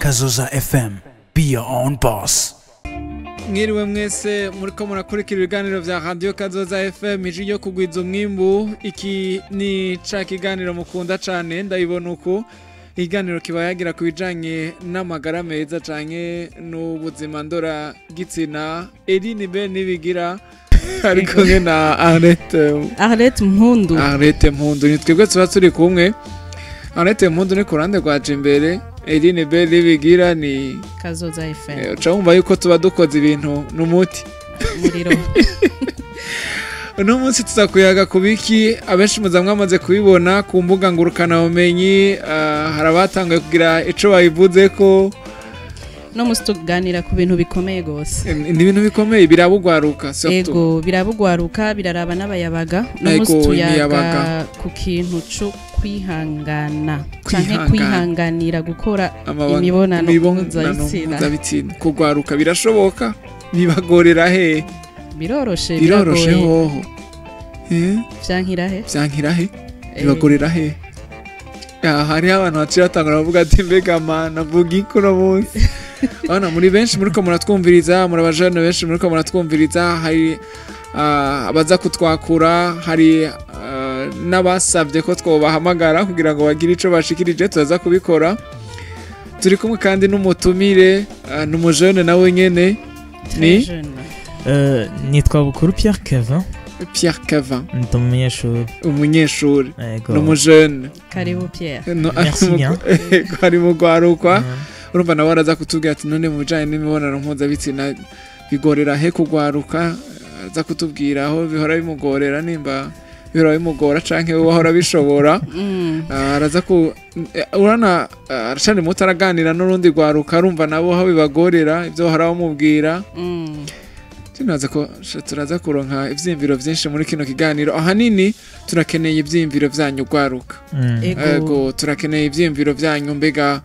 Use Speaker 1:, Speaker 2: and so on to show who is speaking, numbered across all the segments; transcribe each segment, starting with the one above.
Speaker 1: Kazoza FM. Be your own boss.
Speaker 2: Mwiriwe mwese muriko murakurikira ibiganiro vya Radio Kazoza FM, ijwi ryo kugwiza umwimbu. Iki ni ca kiganiro mukunda cane, ndabibona uku. Ikiganiro kiba yagira ku bijanye n'amagara meza canke n'ubuzima ndora gitsina. Eline Ben Nibigira ari kumwe na Arlette.
Speaker 3: Arlette Mpundu.
Speaker 2: Arlette Mpundu, ni twebwe tuba turi kumwe. Arlette Mpundu ni ku ruhande rwa Jimbere, Eline Ben Nibigira ni
Speaker 3: Kazoza FM.
Speaker 2: Uca wumva yuko tuba dukoze ibintu n'umuti.
Speaker 3: Umuriro.
Speaker 2: Uno munsi tuza kuyaga ku biki? Abenshi muza mwamaze kubibona ku mbuga ngurukanabumenyi, hari abatanguye kugira ico babivuzeko.
Speaker 3: No munsi tuganira ku bintu bikomeye gose.
Speaker 2: Ni ibintu bikomeye birabugwaruka surtout.
Speaker 3: Ego, birabugwaruka, biraraba n'abayabaga. No munsi
Speaker 2: Ego,
Speaker 3: tuyaga
Speaker 2: imiyabaga.
Speaker 3: ku kintu co kwihangana canke
Speaker 2: Kwihangana.
Speaker 3: kwihanganira gukora imibonano
Speaker 2: imibonano
Speaker 3: mpuzabitsina.
Speaker 2: mpuzabitsina. Kugwaruka birashoboka, bibagorera he?
Speaker 3: Biroroshe,
Speaker 2: Biroroshe.
Speaker 3: Biragoye.
Speaker 2: Hoho.
Speaker 3: Vyankira he?
Speaker 2: Vyankira he? Bibagorera he? Hariho abantu baciye batangura bavuga ati: "Mbega mana, vuga iki uno munsi?" Bana muri benshi muriko muratwumviriza, muri abajene benshi muriko muratwumviriza, hari abaza kutwakura, hari n'abasavye ko twobahamagara kugira ngo bagire ico bashikirije, turaza kubikora. Turi kumwe kandi n'umutumire, n'umujene nawe nyene.
Speaker 3: Très
Speaker 2: Ni?
Speaker 3: jeune.
Speaker 4: Nitwa Bukuru Pierre Kevin.
Speaker 2: Pierre Cavin.
Speaker 4: Ndi umunyeshuri.
Speaker 2: Umunyeshuri.
Speaker 4: Yego.
Speaker 2: N'umujene.
Speaker 3: Karibu, Pierre.
Speaker 2: No,
Speaker 4: Merci bien.
Speaker 2: Ego, ari mu rwarukwa. Urumva nawe araza kutubwira ati: "None mu bijanye n'imibonano mpuzabitsina bigorera he kugwaruka?" Aza kutubwira aho bihora bimugorera, nimba bihora bimugora canke we wahora bishobora. Araza ku urana aracari muto, araganira n'urundi rwaruka, arumva nabo aho bibagorera, ibyo bahora bamubwira. Tunaza ko turaza kuronka ivyiyumviro vyinshi muri kino kiganiro. Ahanini turakeneye ivyiyumviro vyanyu, rwaruka.
Speaker 3: Ego.
Speaker 2: Ego, turakeneye ivyiyumviro vyanyu. Mbega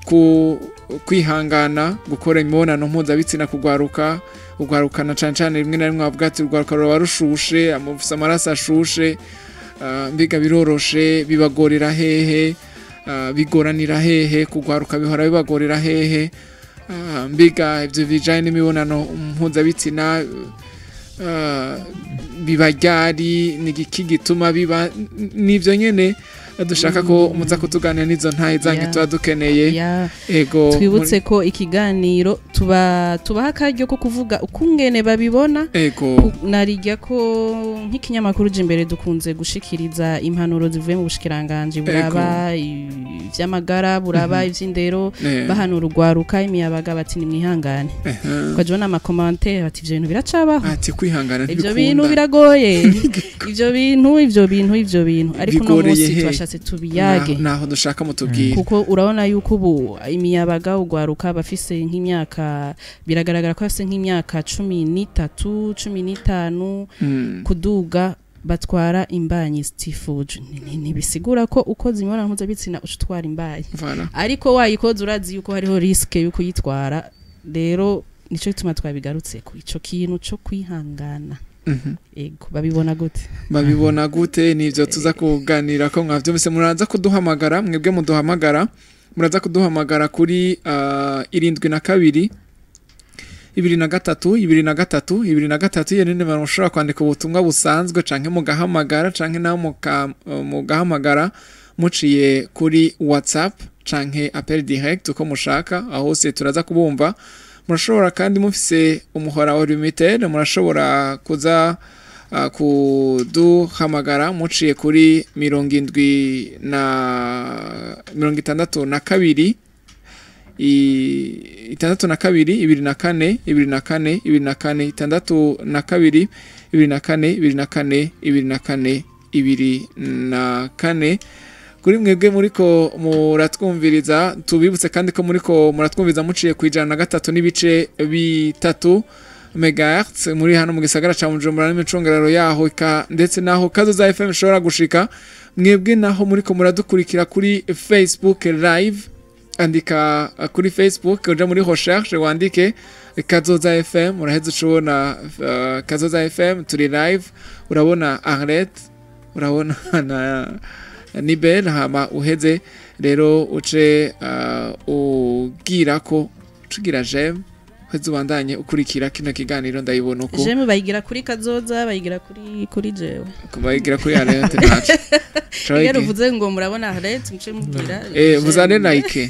Speaker 2: ku kwihangana gukora imibonano mpuzabitsina kugwaruka, ugwarukana cane cane, rimwe na rimwe bavuga ati urwaruka ruba rushushe, amufise amaraso ashushe, mbega biroroshe? Bibagorera hehe? Bigoranira hehe kugwaruka? Bihora bibagorera hehe? Mbega ivyo bijanye n'imibonano mpuzabitsina biba ryari? Ni igiki gituma biba? Nivyo nyene dushaka ko muza kutuganira n'izo ntahe zanyu tuba dukeneye. Ego.
Speaker 3: Twibutse ko ikiganiro tuba tubaha akaryo ko kuvuga ukungene babibona. Narirya ko nk'ikinyamakuru Jimbere dukunze gushikiriza impanuro zivuye mu bushikiranganji buraba ivy'amagara, buraba ivy'indero, bahanura urwaruka, imiyabaga, bati nimwihangane. Ukajya ama commentaires bati: "Ivyo bintu biracabaho."
Speaker 2: Ati kwihangana
Speaker 3: Ivyo
Speaker 2: ntibikunda.
Speaker 3: bintu biragoye, ivyo bintu, ivyo bintu, ivyo bintu. Ariko uno
Speaker 2: Bigoreye
Speaker 3: munsi
Speaker 2: he?
Speaker 3: twashatse tubiyage.
Speaker 2: Naho dushaka mutubwire.
Speaker 3: Kuko urabona yuko ubu imiyabaga, ugwaruka bafise nk'imyaka, biragaragara ko bafise nk'imyaka 13, 15 kuduga, batwara imbanyi zitifuje. Ntibisigura ko ukoze imibonano mpuzabitsina uca utwara imbanyi.
Speaker 2: Voilà.
Speaker 3: Ariko wayikoze urazi yuko hariho risque yo kuyitwara. Rero nico gituma twabigarutse ku ico kintu co kwihangana. Ego, babibona gute?
Speaker 2: Babibona gute? Nivyo tuza kuganira ko mwavyumvise. Muraza kuduhamagara, mwebwe muduhamagara, muraza kuduhamagara kuri 72 23 23 23. Iyo ni nimero mushobora kwandika ubutumwa busanzwe canke mugahamagara, canke naho mugahamagara muciye kuri WhatsApp canke appel direct, uko mushaka, aho hose turaza kubumva. Murashobora kandi, mufise umuhora wa Lumitel, murashobora kuza kuduhamagara muciye kuri 70 na 62 62 24 24 24, 62 24 24 24 24. Kuri mwebwe muriko muratwumviriza, tubibutse kandi ko muriko muratwumviriza muciye ku 103.3 megahertz muri hano mu gisagara ca Bujumbura n'imicungararo yaho, ndetse naho Kazoza FM ishobora gushika. Mwebwe naho muriko muradukurikira kuri Facebook live, andika kuri Facebook, uja muri recherche wandike Kazoza FM, uraheza ucubona Kazoza FM, turi live. Urabona Arlette, urabona na Nibel, hama uheze rero uce Bwira ko ucugira j'aime, uheze ubandanye ukurikira kino kiganiro Ndayibona Uko.
Speaker 3: J'aime bayigira kuri Kazoza, bayigira kuri jewe?
Speaker 2: Bayigira kuri Arlette ntaco.
Speaker 3: Iyo uvuze ngo murabona Arlette, muce mubwira.
Speaker 2: Vous allez liker,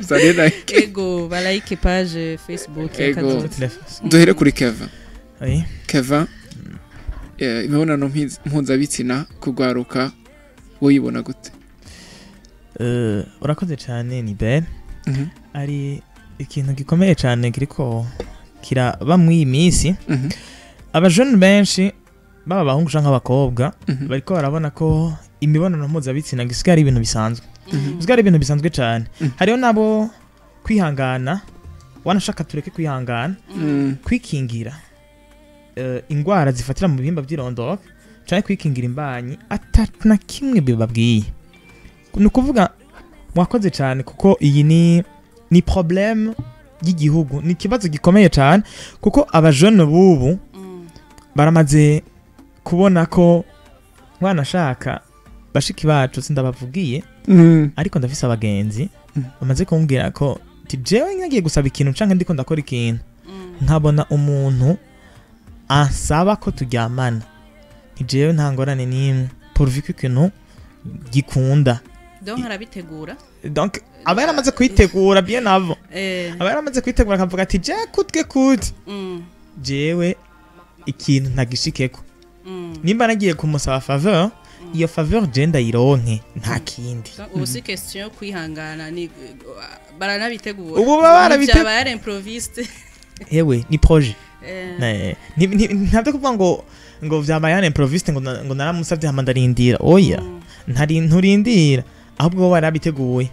Speaker 2: vous allez liker.
Speaker 3: Ego, balike page Facebook ya
Speaker 2: Ego.
Speaker 3: Kazoza.
Speaker 4: Toutes les façons.
Speaker 2: Duhere kuri Kevin.
Speaker 4: Oui.
Speaker 2: Kevin, imibonano mpuzabitsina kugwaruka woyibona gute?
Speaker 4: Urakoze cyane, ni Ben. Ari ikintu gikomeye cyane kiriko kiraba muri iyi minsi. Abajene benshi, baba abahungu canke abakobwa, bariko barabona ko imibonano mpuzabitsina gisigaye ari ibintu bisanzwe, bisigaye ari ibintu bisanzwe cyane. Hariho nabo kwihangana, wanashaka tureke kwihangana, kwikingira ingwara zifatira mu bihimba by'irondoka canke kwikingira imbanyi ata na kimwe bibabwiye. Ni ukuvuga mwakoze cyane, kuko iyi ni problème y'igihugu, ni ikibazo gikomeye cyane, kuko abajene bubu baramaze kubona ko wanashaka bashiki bacu, sindabavugiye, ariko ndafise abagenzi bamaze kumbwira ko ti jewe ngiye gusaba ikintu canke ndiko ndakora ikintu, nkabona umuntu ansaba ko turyamana, ni jewe nta ngorane n'imwe, pourvu ko ikintu gikunda.
Speaker 3: Donc arabitegura.
Speaker 4: Donc aba yaramaze kwitegura bien avant. Aba yaramaze kwitegura, akavuga ati je kutwe kute, jewe ikintu ntagishikeko, nimba nagiye kumusaba faveur, iyo faveur je ndayironke, nta kindi.
Speaker 3: Donc, ubu si question yo kwihangana, ni baranabitegura.
Speaker 4: Ubu baba
Speaker 3: Byaba yari improviste.
Speaker 4: Ewe, ni projet. Ntabyo kuvuga ngo vyabaye en improviste, ngo naramusavye hama ndarindira, oya. Ntari nturindira, ahubwo wowe warabiteguye.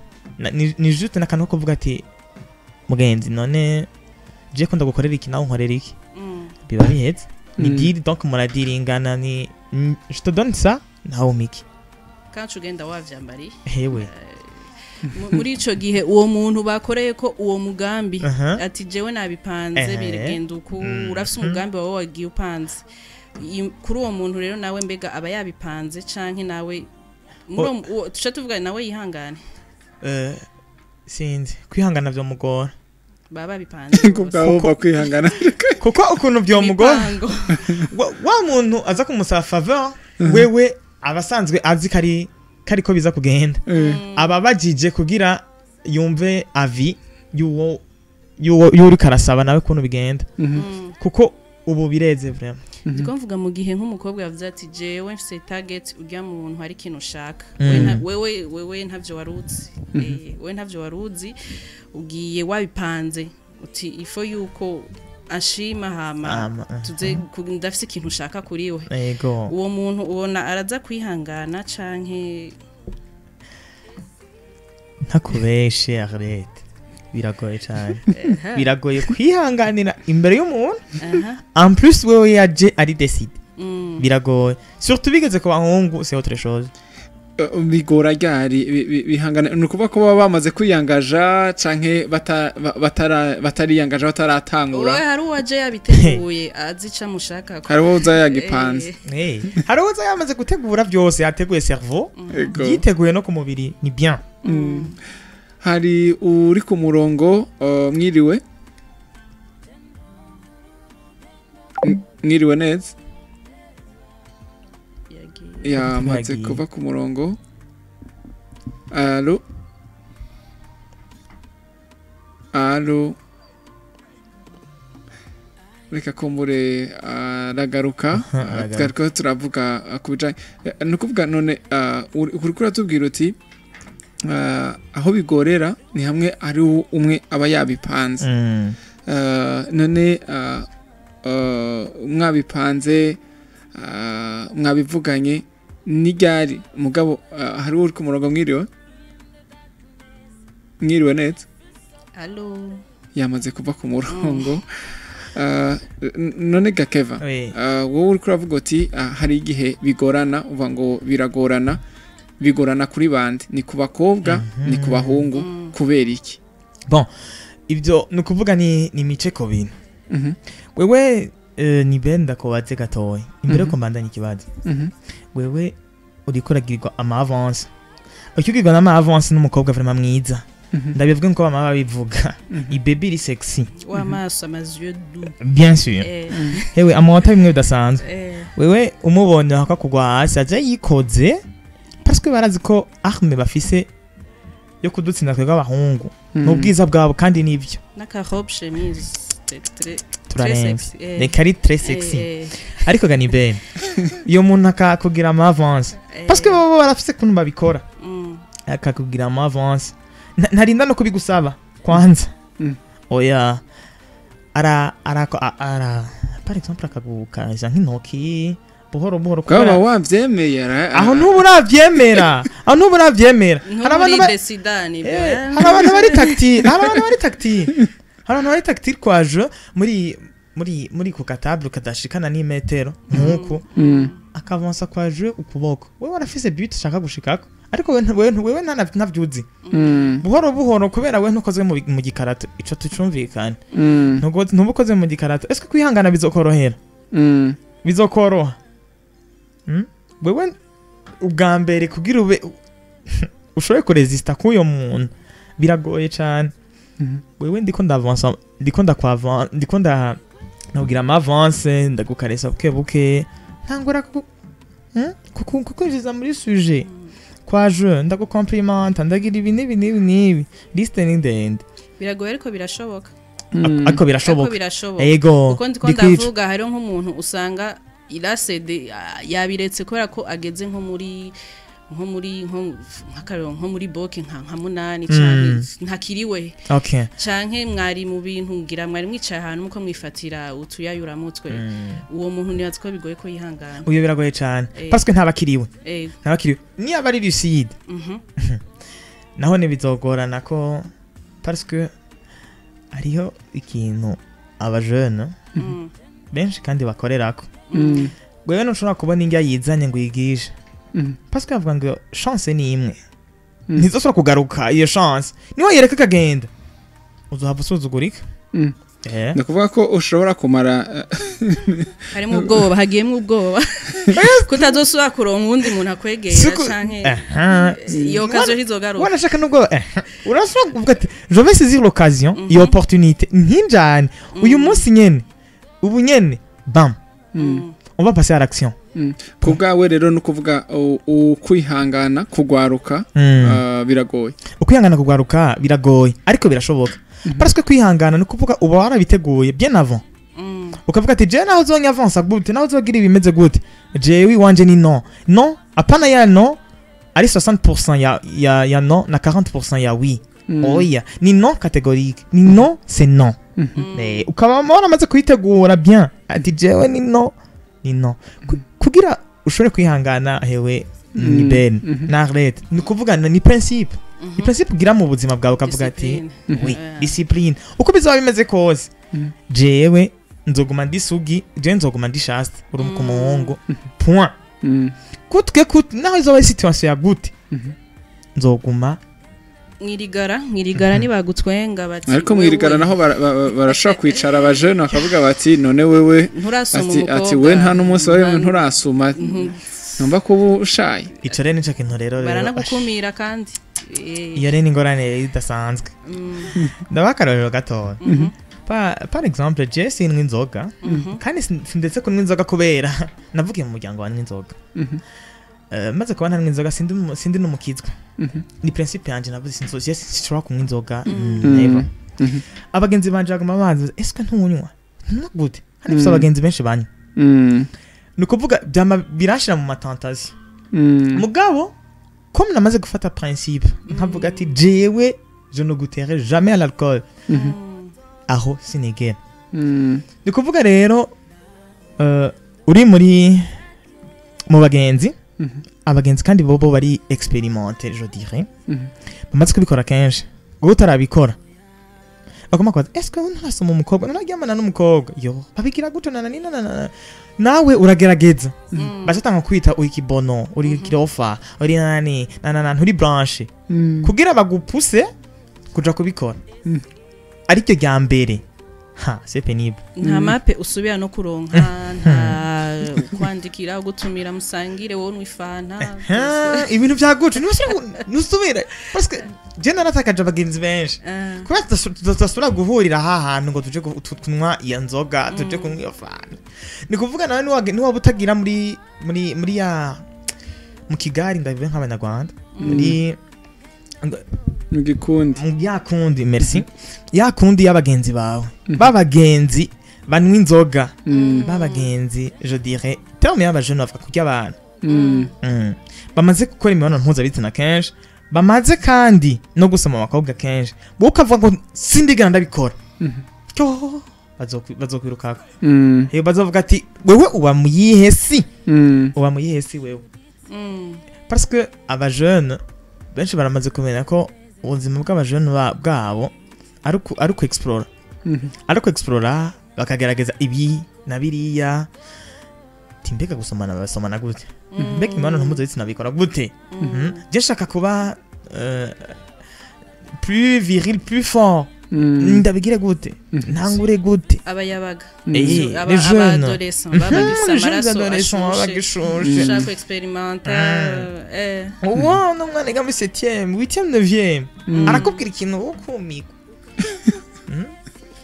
Speaker 4: Ni juste n'akantu ko kuvuga ati mugenzi, none je ko ndagukorera iki, nawe unkorera iki, biba biheze, ni deal. Donc muradiringana, ni je te donne ça, nawe umiki.
Speaker 3: Kandi ugenda wavyambariye.
Speaker 4: Hewe.
Speaker 3: Muri ico gihe uwo muntu bakoreye ko uwo mugambi, ati jewe nabipanze, biragenda uku, urafise umugambi wawe wagiye upanze. Kuri uwo muntu rero nawe mbega aba yabipanze, canke nawe muri tuca tuvuga nawe yihangane?
Speaker 4: Sinzi, kwihangana vyomugora.
Speaker 3: Baba babipanze
Speaker 2: Ku
Speaker 3: bose.
Speaker 2: bwawe kwihangana?
Speaker 4: Kuko ukuntu vyomugora,
Speaker 3: Imipango.
Speaker 4: wa muntu aza kumusaba faveur, wewe aba asanzwe azi kari kariko biza kugenda, aba abajije kugira yumve avis y'uwo y'uriko arasaba nawe ukuntu bigenda, kuko ubu bireze vraiment.
Speaker 3: Ndiko mvuga mu gihe nk'umukobwa yavuze ati jewe mfise target, urya muntu hari ikintu ushaka. Wewe ntavyo waruzi. Wewe ntavyo waruzi, ugiye wabipanze uti ifo yuko ashima hama
Speaker 4: Ama,
Speaker 3: tuze ndafise ikintu ushaka kuri we. Uwo muntu ubona araza kwihangana canke?
Speaker 4: Ntakubeshe Arlette, biragoye cyane, biragoye kwihanganira imbere y'umuntu, en plus wewe yaje ari décidé. Biragoye, surtout bigeze ku bahungu, c'est autre chose.
Speaker 2: Bigora ryari bihangana? Ni ukuvuga ko baba bamaze kwiyangaja canke batariyangaja, bataratangura?
Speaker 3: Wowe hari uwaje yabiteguye, azi ico amushaka.
Speaker 2: Hari uwo uza yagipanze.
Speaker 4: Hey, hari uza yamaze gutegura byose, yateguye cerveau, yiteguye no ku mubiri, ni bien.
Speaker 2: Hari uri ku murongo. Mwiriwe? Mwiriwe neza?
Speaker 3: Yagiye.
Speaker 2: Yamaze
Speaker 4: Yagiye.
Speaker 2: kuva ku murongo. Allo, allo, reka kumbure aragaruka.
Speaker 4: Aragaruka.
Speaker 2: Twariko turavuga ku bijanye, ni ukuvuga none uriko uratubwira uti aho bigorera ni hamwe ari umwe aba yabipanze. None mwabipanze, mwabivuganye, ni ryari mugabo? Hari uri ku murongo. Mwiriwe, mwiriwe neza?
Speaker 3: Allo.
Speaker 2: Yamaze kuva ku murongo. None gakeva,
Speaker 4: Oui.
Speaker 2: wowe uriko uravuga uti hari igihe bigorana, uva ngo biragorana, bigorana kuri bande? Ni ku bakobwa, ni ku bahungu? Kubera iki?
Speaker 4: Ibyo ni ukuvuga ni mice ku bintu. Wewe ni ben, ndakubaze gatoya imbere yuko mbandanya ikibazo. Wewe uriko uragirwa ama avance, ukigirwa n'ama avance n'umukobwa vraiment mwiza. Ndabivuga nko bama babivuga, ibébé iri sexy.
Speaker 3: W'amaso, amazu doux.
Speaker 4: Bien sûr. Hewe, amota bimwe bidasanzwe. Wewe umubonye akakugwa hasi, aje yikoze, parce que barazi ko arme bafise yo kudutsinda twebwe abahungu n'ubwiza bwabo, kandi nibyo.
Speaker 3: N'aka robe chemise très très
Speaker 4: Turarenze.
Speaker 3: sexy.
Speaker 4: Reka, ari très sexy. Ariko ga ni bene iyo muntu akakugira ama avance, parce que bo barafise ukuntu babikora, akakugira ama avance, ntarinda no kubigusaba kwanza. Oya, ara par exemple akagukaza nk'intoki buhoro buhoro.
Speaker 2: Bwaba wavyemeye
Speaker 4: Aho ntubu uravyemera, aho ntubu uravyemera. Hari abantu
Speaker 3: Nturi nibyo.
Speaker 4: Hari abantu bari tactile, hari abantu bari tactile, hari abantu bari tactile kwa je muri ku katable kadashikana n'imetero nkuku, akavansa kwa je ukuboko. Wewe warafise but ushaka gushikako, ariko wewe ntavyuzi. Buhoro buhoro, kubera wewe ntukozwe mu gikarato, ico tucumvikane. Ntuba ukoze mu gikarato. Ese kwihangana bizokorohera? Bizokoroha? Wewe ubwa mbere kugira ube ushobore kuresista k'uyo muntu biragoye cane. Wewe ndiko ndavansa, ndiko ndakwavan, ndiko nda nabwira ama avance, ndagukaresa buke buke, ntangura kukwinjiza muri sujet kwa je, ndagucomplimenta, ndagira ibi n'ibi n'ibi n'ibi, liste ni ndende.
Speaker 3: Biragoye ariko birashoboka.
Speaker 4: Ariko
Speaker 3: Ariko
Speaker 4: birashoboka.
Speaker 3: Birashoboka.
Speaker 4: Ego.
Speaker 3: Kuko ndiko
Speaker 4: ndikwica.
Speaker 3: ndavuga, hariho nk'umuntu usanga irasede yabiretse kubera ko ageze nko muri nko nk'akarero nko muri boke nka munani canke ntakiriwe, canke mwari mu bintu, ngira mwari mwicaye ahantu muko mwifatira utuyayuramutwe. Uwo muntu nibaza ko bigoye ko yihangana.
Speaker 4: Uyo biragoye cane, parce que ntabakiriwe. Ntabakiriwe niba ari lucide. Naho ntibizogorana ko, parce que hariho ikintu abajene benshi kandi bakorerako. Wewe ntushobora kubona indya yizanye ngo uyigishe, parce que bavuga ngo chance ni imwe, ntizosubira kugaruka. Iyo chance niwe yereka akagenda, uzohava usuzugurika.
Speaker 2: Ni ukuvuga ko ushobora kumara
Speaker 3: Harimo ubwoba, hagiyemo ubwoba kutazosubira kuronka uwundi muntu akwegera canke iyo kazo ntizogaruka.
Speaker 4: Wanashaka nubwo urashobora kuvuga ati je vais saisir l'occasion, iyo opportunité ntinjane uyu munsi nyene, ubu nyene, bam, on va passer à l'action.
Speaker 2: Ku bwawe rero ni ukuvuga ukwihangana kugwaruka biragoye.
Speaker 4: Ukwihangana kugwaruka biragoye, ariko birashoboka, parce que kwihangana ni ukuvuga uba warabiteguye bien avant, ukavuga ati jewe naho uzonya avance gute, naho uzogira ibimeze gute, jewe iwanje ni non, non, apana ya non ari 60% ya non na 40% ya oui. Oya, ni non catégorique, ni non, c'est non. Ukaba waramaze kuyitegura bien, ati jewe ni non, ni non. Kugira ushobore kwihangana, hewe ni ben na Arlette, ni ukuvuga ni principe, ni principe ugira mu buzima bwawe, ukavuga ati
Speaker 3: Discipline.
Speaker 4: oui, discipline, uko bizaba bimeze kose, jewe nzoguma ndi sugi, jewe nzoguma ndi chaste, uri ku muhungu, point. Kutwe kut naho izoba ari situation ya gute, nzoguma.
Speaker 3: Mwirigara, mwirigara nibagutwenga bati
Speaker 2: Ariko mwirigara
Speaker 3: wewe
Speaker 2: naho barashobora kwicara abajene bakavuga bati none wewe
Speaker 3: nturasoma
Speaker 2: ati
Speaker 3: umukobwa.
Speaker 2: Ati we nta n'umunsi wawe nturasuma, numva ko uba ushaye.
Speaker 4: Ico rero nico kintu rero
Speaker 3: Baranagukumira kandi.
Speaker 4: Iyo rero ni ingorane idasanzwe. Ndabaha akarorero gatoya. Par exemple, je sinywa inzoga, kandi sindetse kunywa inzoga kubera navukiye mu muryango wanywa inzoga. Maze kuba ntanywa inzoga, sindi n'umukizwa. Ni principe yanje, navuze je sinshobora kunywa inzoga. Never. Abagenzi banje baguma banzi: ese ntunywa, ntunywa gute? Hano mfise abagenzi benshi banywa. Ni ukuvuga byama biranshira mu matentation. Mugabo comme namaze gufata principe, nkavuga ati jewe je ne goûterai jamais à l'alcool, aho sinigera. Ni kuvuga rero uri muri mu bagenzi, abagenzi kandi bobo bari expérimenté, je dirais, bamaze kubikora kenshi, wowe utarabikora bagomba kubaza: est-ce que ntarasoma umukobwa, nararyamana n'umukobwa, yo babigira gutyo na na na na na, nawe uragerageza, bacatanga kwita uri kibono, uri kirofa, uri nani na na na, nturi branche, kugira bagupuse kuja kubikora. Aricyo rya mbere, ha, c'est pénible.
Speaker 3: Nta mape usubira no kuronka, nta kwandikira gutumira musangire, wowe unywa ifanta.
Speaker 4: Ha, ibintu bya gutyo ntusubire, parce que Je naratakaje abagenzi benshi kubera tudasubira guhurira aha hantu ngo tuje kunywa iyo nzoga, tuje kunywa iyo fanta. Ni kuvuga nawe niwaba utagira muri muri muri ya mu Kigali, ndabivuge nk'abanyarwanda, muri
Speaker 2: Mu gikundi.
Speaker 4: Mu ya kundi, merci, ya kundi y'abagenzi bawe, b'abagenzi banywa inzoga, b'abagenzi, je dirais terme y'abajene bavuga kurya abantu bamaze gukora imibonano mpuzabitsina kenshi, bamaze kandi no gusoma abakobwa kenshi, wowe ukavuga ngo sindigana ndabikora. Cyo, bazokwirukako. Bazovuga ati wewe uba mu yihe si? Uba mu yihe si wewe? Parce que abajene benshi baramaze kumenya ko ubuzima bw'abajene bwabo ari uku explora, ari uku explora, bakagerageza ibi na biriya. Ati mbega gusomana basomana gute? Mbega imibonano mpuzabitsina bikora gute? Je nshaka kuba plus viril, plus fort. Ndabigire gute? Ntangure gute?
Speaker 3: Abayabaga,
Speaker 4: Les jeunes.
Speaker 3: Aba-adolescents baba
Speaker 4: Les
Speaker 3: bagifise
Speaker 4: jeunes
Speaker 3: amaraso
Speaker 4: adolescents baba
Speaker 3: ashushe,
Speaker 4: bagishushe.
Speaker 3: ushaka experimenta.
Speaker 4: Uwo n'umwana yiga muri septième, huitième, neuvième, arakubwira ikintu wo kumigwa.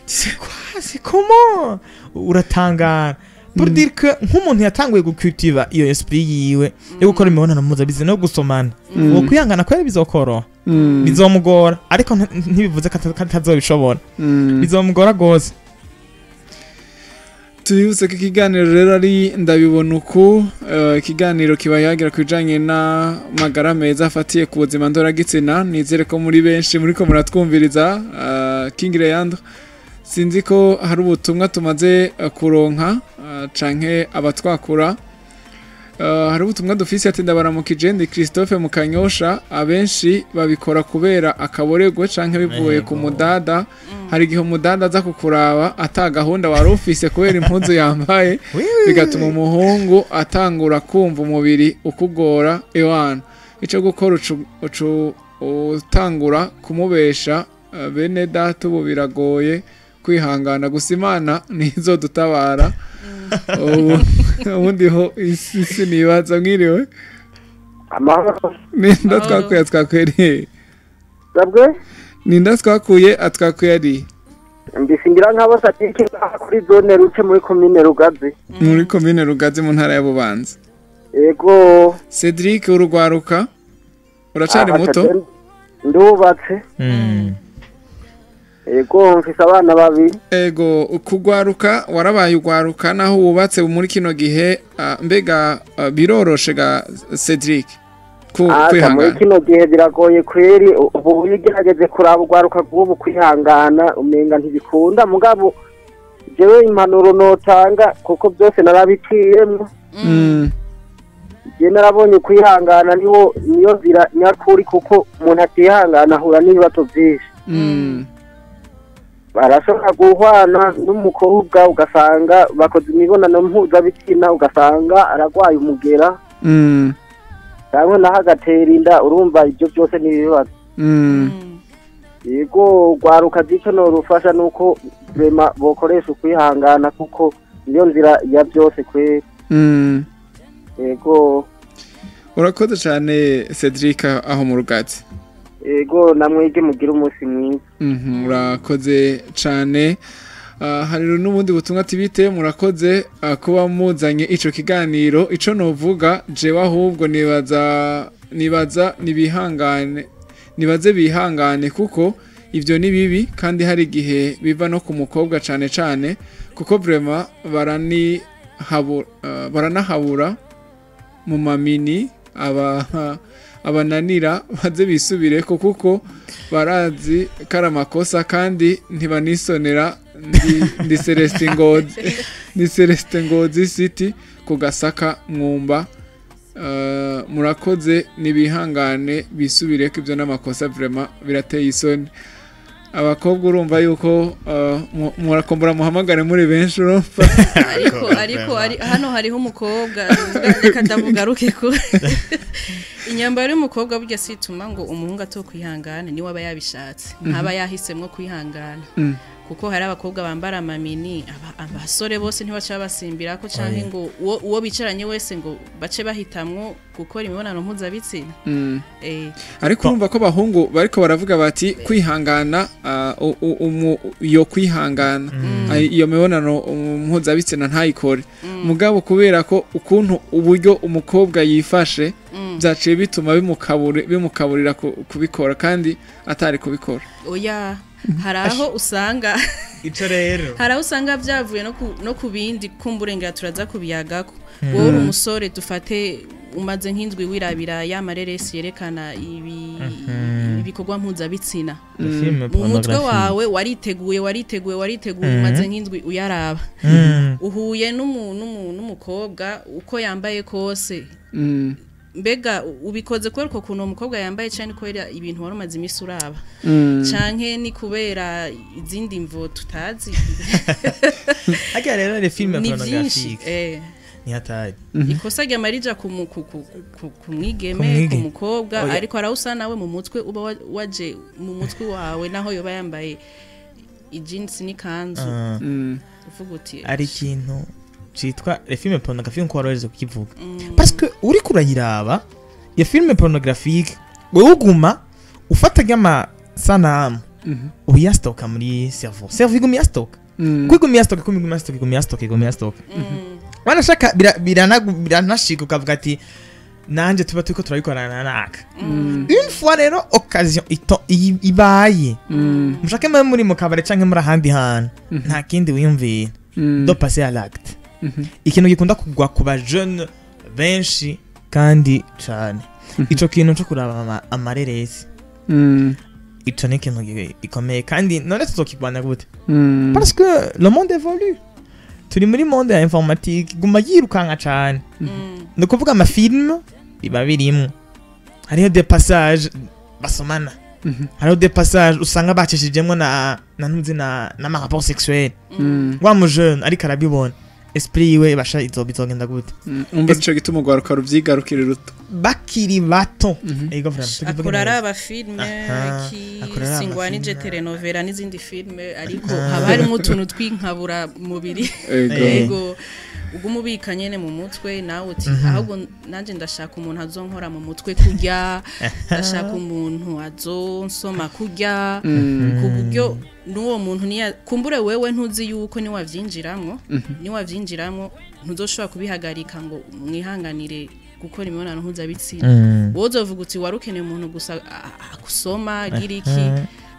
Speaker 4: C'est quoi? C'est comment? Uratangara. Pour dire que nk'umuntu yatanguye gucultiva iyo esprit yiwe yo gukora imibonano mpuzabitsina no gusomana, uwo kwihangana kwera bizokoroha. Bizomugora, ariko ntibivuze ko atazobishobora. Bizomugora gose.
Speaker 2: Tubibutse ko ikiganiro rero ari Ndabibona Uku, ikiganiro kiba yagira ku bijanye n'amagara meza afatiye ku buzima ndoragitsina. Nizere ko muri benshi muriko muratwumviriza. King Leandre, sinzi ko hari ubutumwa tumaze kuronka canke abatwakura. Hari ubutumwa dufise, ati ndabaramukije, ndi Christophe Mukanyosha. Abenshi babikora kubera akaboregwe canke bivuye ku mudada. Hari igihe umudada aza kukuraba ata gahunda wari ufise kubera impuzu yambaye, bigatuma umuhungu atangura kumva umubiri ukugora. Ewana, ico gukora ucu utangura kumubesha. Bene data, ubu biragoye kwihangana, gusa Imana nizodutabara. Ubundi ho isi sinibaza. Mwiriwe.
Speaker 5: Amahoro.
Speaker 2: Ninda
Speaker 3: Amahoro.
Speaker 2: twakuye atwakuye
Speaker 5: Sabwe.
Speaker 2: Ninda twakuye atwakuye ari?
Speaker 5: Ndisingira nk'abo Sadiki kuri zone Ruce muri komine Rugazi.
Speaker 2: Muri komine Rugazi mu ntara ya Bubanza.
Speaker 5: Ego.
Speaker 2: Cedric, urugwaruka, uracari
Speaker 5: Aha,
Speaker 2: muto?
Speaker 5: Ndubatse. Ego, mfise abana babiri.
Speaker 2: Ego, kugwaruka warabaye ugwaruka naho wubatse muri kino gihe, mbega biroroshe ga Cedric ku
Speaker 5: Aka, muri
Speaker 2: kwihangana?
Speaker 5: kino gihe biragoye kweri. Ubu iyo ugerageje kuraba urwaruka rw'ubu, kwihangana umenga ntibikunda. Mugabo jewe impanuro notanga, kuko byose narabiciyemwo, je narabonye kwihangana niwo niyo nzira nyakuri, kuko umuntu atihangana ahura n'ibibazo byinshi. Barashobora guhwana n'umukobwa, ugasanga bakoze imibonano mpuzabitsina, ugasanga aragwaye umugera cyangwa naho agatera inda. Urumva ibyo byose ni ibibazo. Yego, rwaruka zico norufasha nuko vraiment bokoresha ukwihangana, kuko niyo nzira ya byose kweri. Yego.
Speaker 2: Urakoze cyane Cedric aho mu Rugazi.
Speaker 5: Yego, namwege mugire umunsi mwiza.
Speaker 2: Urakoze cyane. Hari n'ubundi butumwa ati bite, murakoze kuba muzanye ico kiganiro. Ico novuga jewe ahubwo nibaza nibihangane, nibaze bihangane, kuko ivyo ni bibi kandi hari igihe biva no ku mukobwa cane cane, kuko vraiment baranahabura mu mamini aba abananira. Baze bisubireko kuko barazi ko ari amakosa kandi ntibanisonera. Ndi Celestin Ngozi, ndi Celestin Ngozi City ku Gasaka Mwumba. Murakoze, nibihangane bisubireko, ibyo n'amakosa, vraiment birateye isoni. Abakobwa urumva yuko murakombora muhamagare muri benshi, urumva.
Speaker 3: Ariko ari hano hariho umukobwa, reka ndamugaruke ko inyambaro y'umukobwa burya situma ngo umuhungu atokwihangana. Niwe aba yabishatse, ntaba yahisemwo kwihangana. Kuko hari abakobwa bambara amamini, abasore bose ntibaca basimbira ko canke ngo uwo bicaranye wese ngo bace bahitamwo gukora imibonano mpuzabitsina.
Speaker 2: Ariko urumva ko abahungu bariko baravuga bati kwihangana, yo kwihangana iyo mibonano mpuzabitsina ntayikore. Mugabo kubera ko ukuntu uburyo umukobwa yifashe byaciye bituma bimukaburira kubikora kandi atari kubikora.
Speaker 3: Oya, hari aho usanga
Speaker 4: ico rero
Speaker 3: hari aho usanga byavuye no kubindi kumburengera turaza kubiyagako. Wowe uri umusore dufate umaze nk'indwi wirabira ya mareresi yerekana ibikorwa mpuzabitsina, mu mutwe wawe wariteguye umaze nk'indwi uyaraba, uhuye n'umukobwa uko yambaye kose, mbega ubikoze kubera uko kuntu umukobwa yambaye cyane kubera ibintu wari umaze iminsi uraba, canke ni kubera izindi mvo tutazi.
Speaker 4: Harya rero les films pornographiques ni hatari.
Speaker 3: Ikosa rya marija ku mwigeme, ku mukobwa, ariko arawusa nawe mu mutwe uba waje mu mutwe wawe naho yoba yambaye ijinsi n'ikanzu, uvuga uti
Speaker 4: ari ikintu citwa les films pornographiques nko waroreze kukivuga, parce que uri kurayiraba ya film pornographique wewe uguma ufata nk'amasanamu uyastoka muri cerveau iguma iyastoka, iguma iyastoka, iguma iyastoka, iguma iyastoka, iguma iyastoka. Wanashaka biranashika ukavuga ati nanje tuba turiko turabikorana naka. Une fois rero occasion ibaye, mushake muri mu kabare canke muri ahandi hantu, nta kindi wiyumvira do passer à l'acte. Ikintu gikunda kugwa ku ba jeune benshi kandi cane, ico kintu cyo kuraba amareresi, ico ni ikintu gikomeye kandi none tuzokigwana gute? Parce que le monde évolue, turi muri monde ya informatique guma yirukanka cane. Ni ukuvuga ama film biba birimwo, hariho des passages basomana, hariho des passages usanga bacishijemwo na ntuzi na ma rapport sexuel. Wa mu jeune ariko arabibona, esprit yiwe basha izogenda gute?
Speaker 2: Umva ico gituma ugwaruka ruvyigarukira ruto
Speaker 4: bakiri bato. Ego vraiment
Speaker 3: akora araba filme ki singwanije telenovela n'izindi filme, ariko haba harimo utuntu twinkabura mubiri. Ego ugumubika nyene mu mutwe nawe uti ahubwo nanje ndashaka umuntu azonkora mu mutwe kurya, ndashaka umuntu azonsoma kurya, ku buryo n'uwo muntu niya kumbure wewe ntuzi yuko ni wavyinjiramwo ntuzoshobora kubihagarika ngo mwihanganire gukora imibonano mpuzabitsina. Wowe uzovuga uti warukeneye umuntu gusa akusoma agira iki,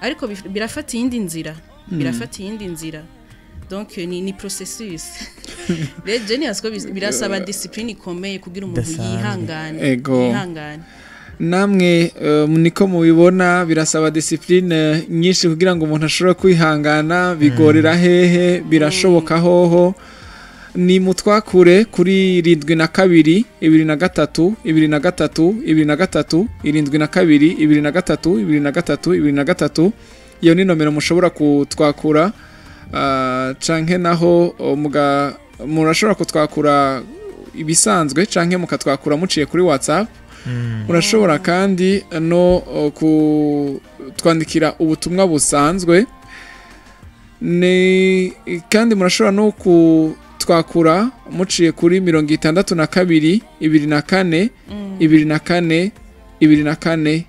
Speaker 3: ariko birafata iyindi nzira, birafata iyindi nzira. Donc ni processus. Rero je nibaza ko birasaba discipline ikomeye kugira umuntu yihangane. Yihangane.
Speaker 2: Namwe niko mubibona birasaba discipline nyinshi kugira ngo umuntu ashobore kwihangana, bigorera hehe, birashoboka hoho. Ni mutwakure kuri 72 23 23 23 72 23 23 23, iyo ni nomero mushobora kutwakura, canke naho murashobora kutwakura ibisanzwe canke mukatwakura muciye kuri WhatsApp. Murashobora kandi no kutwandikira ubutumwa busanzwe, ni kandi murashobora no kutwakura muciye kuri 62 24 24 24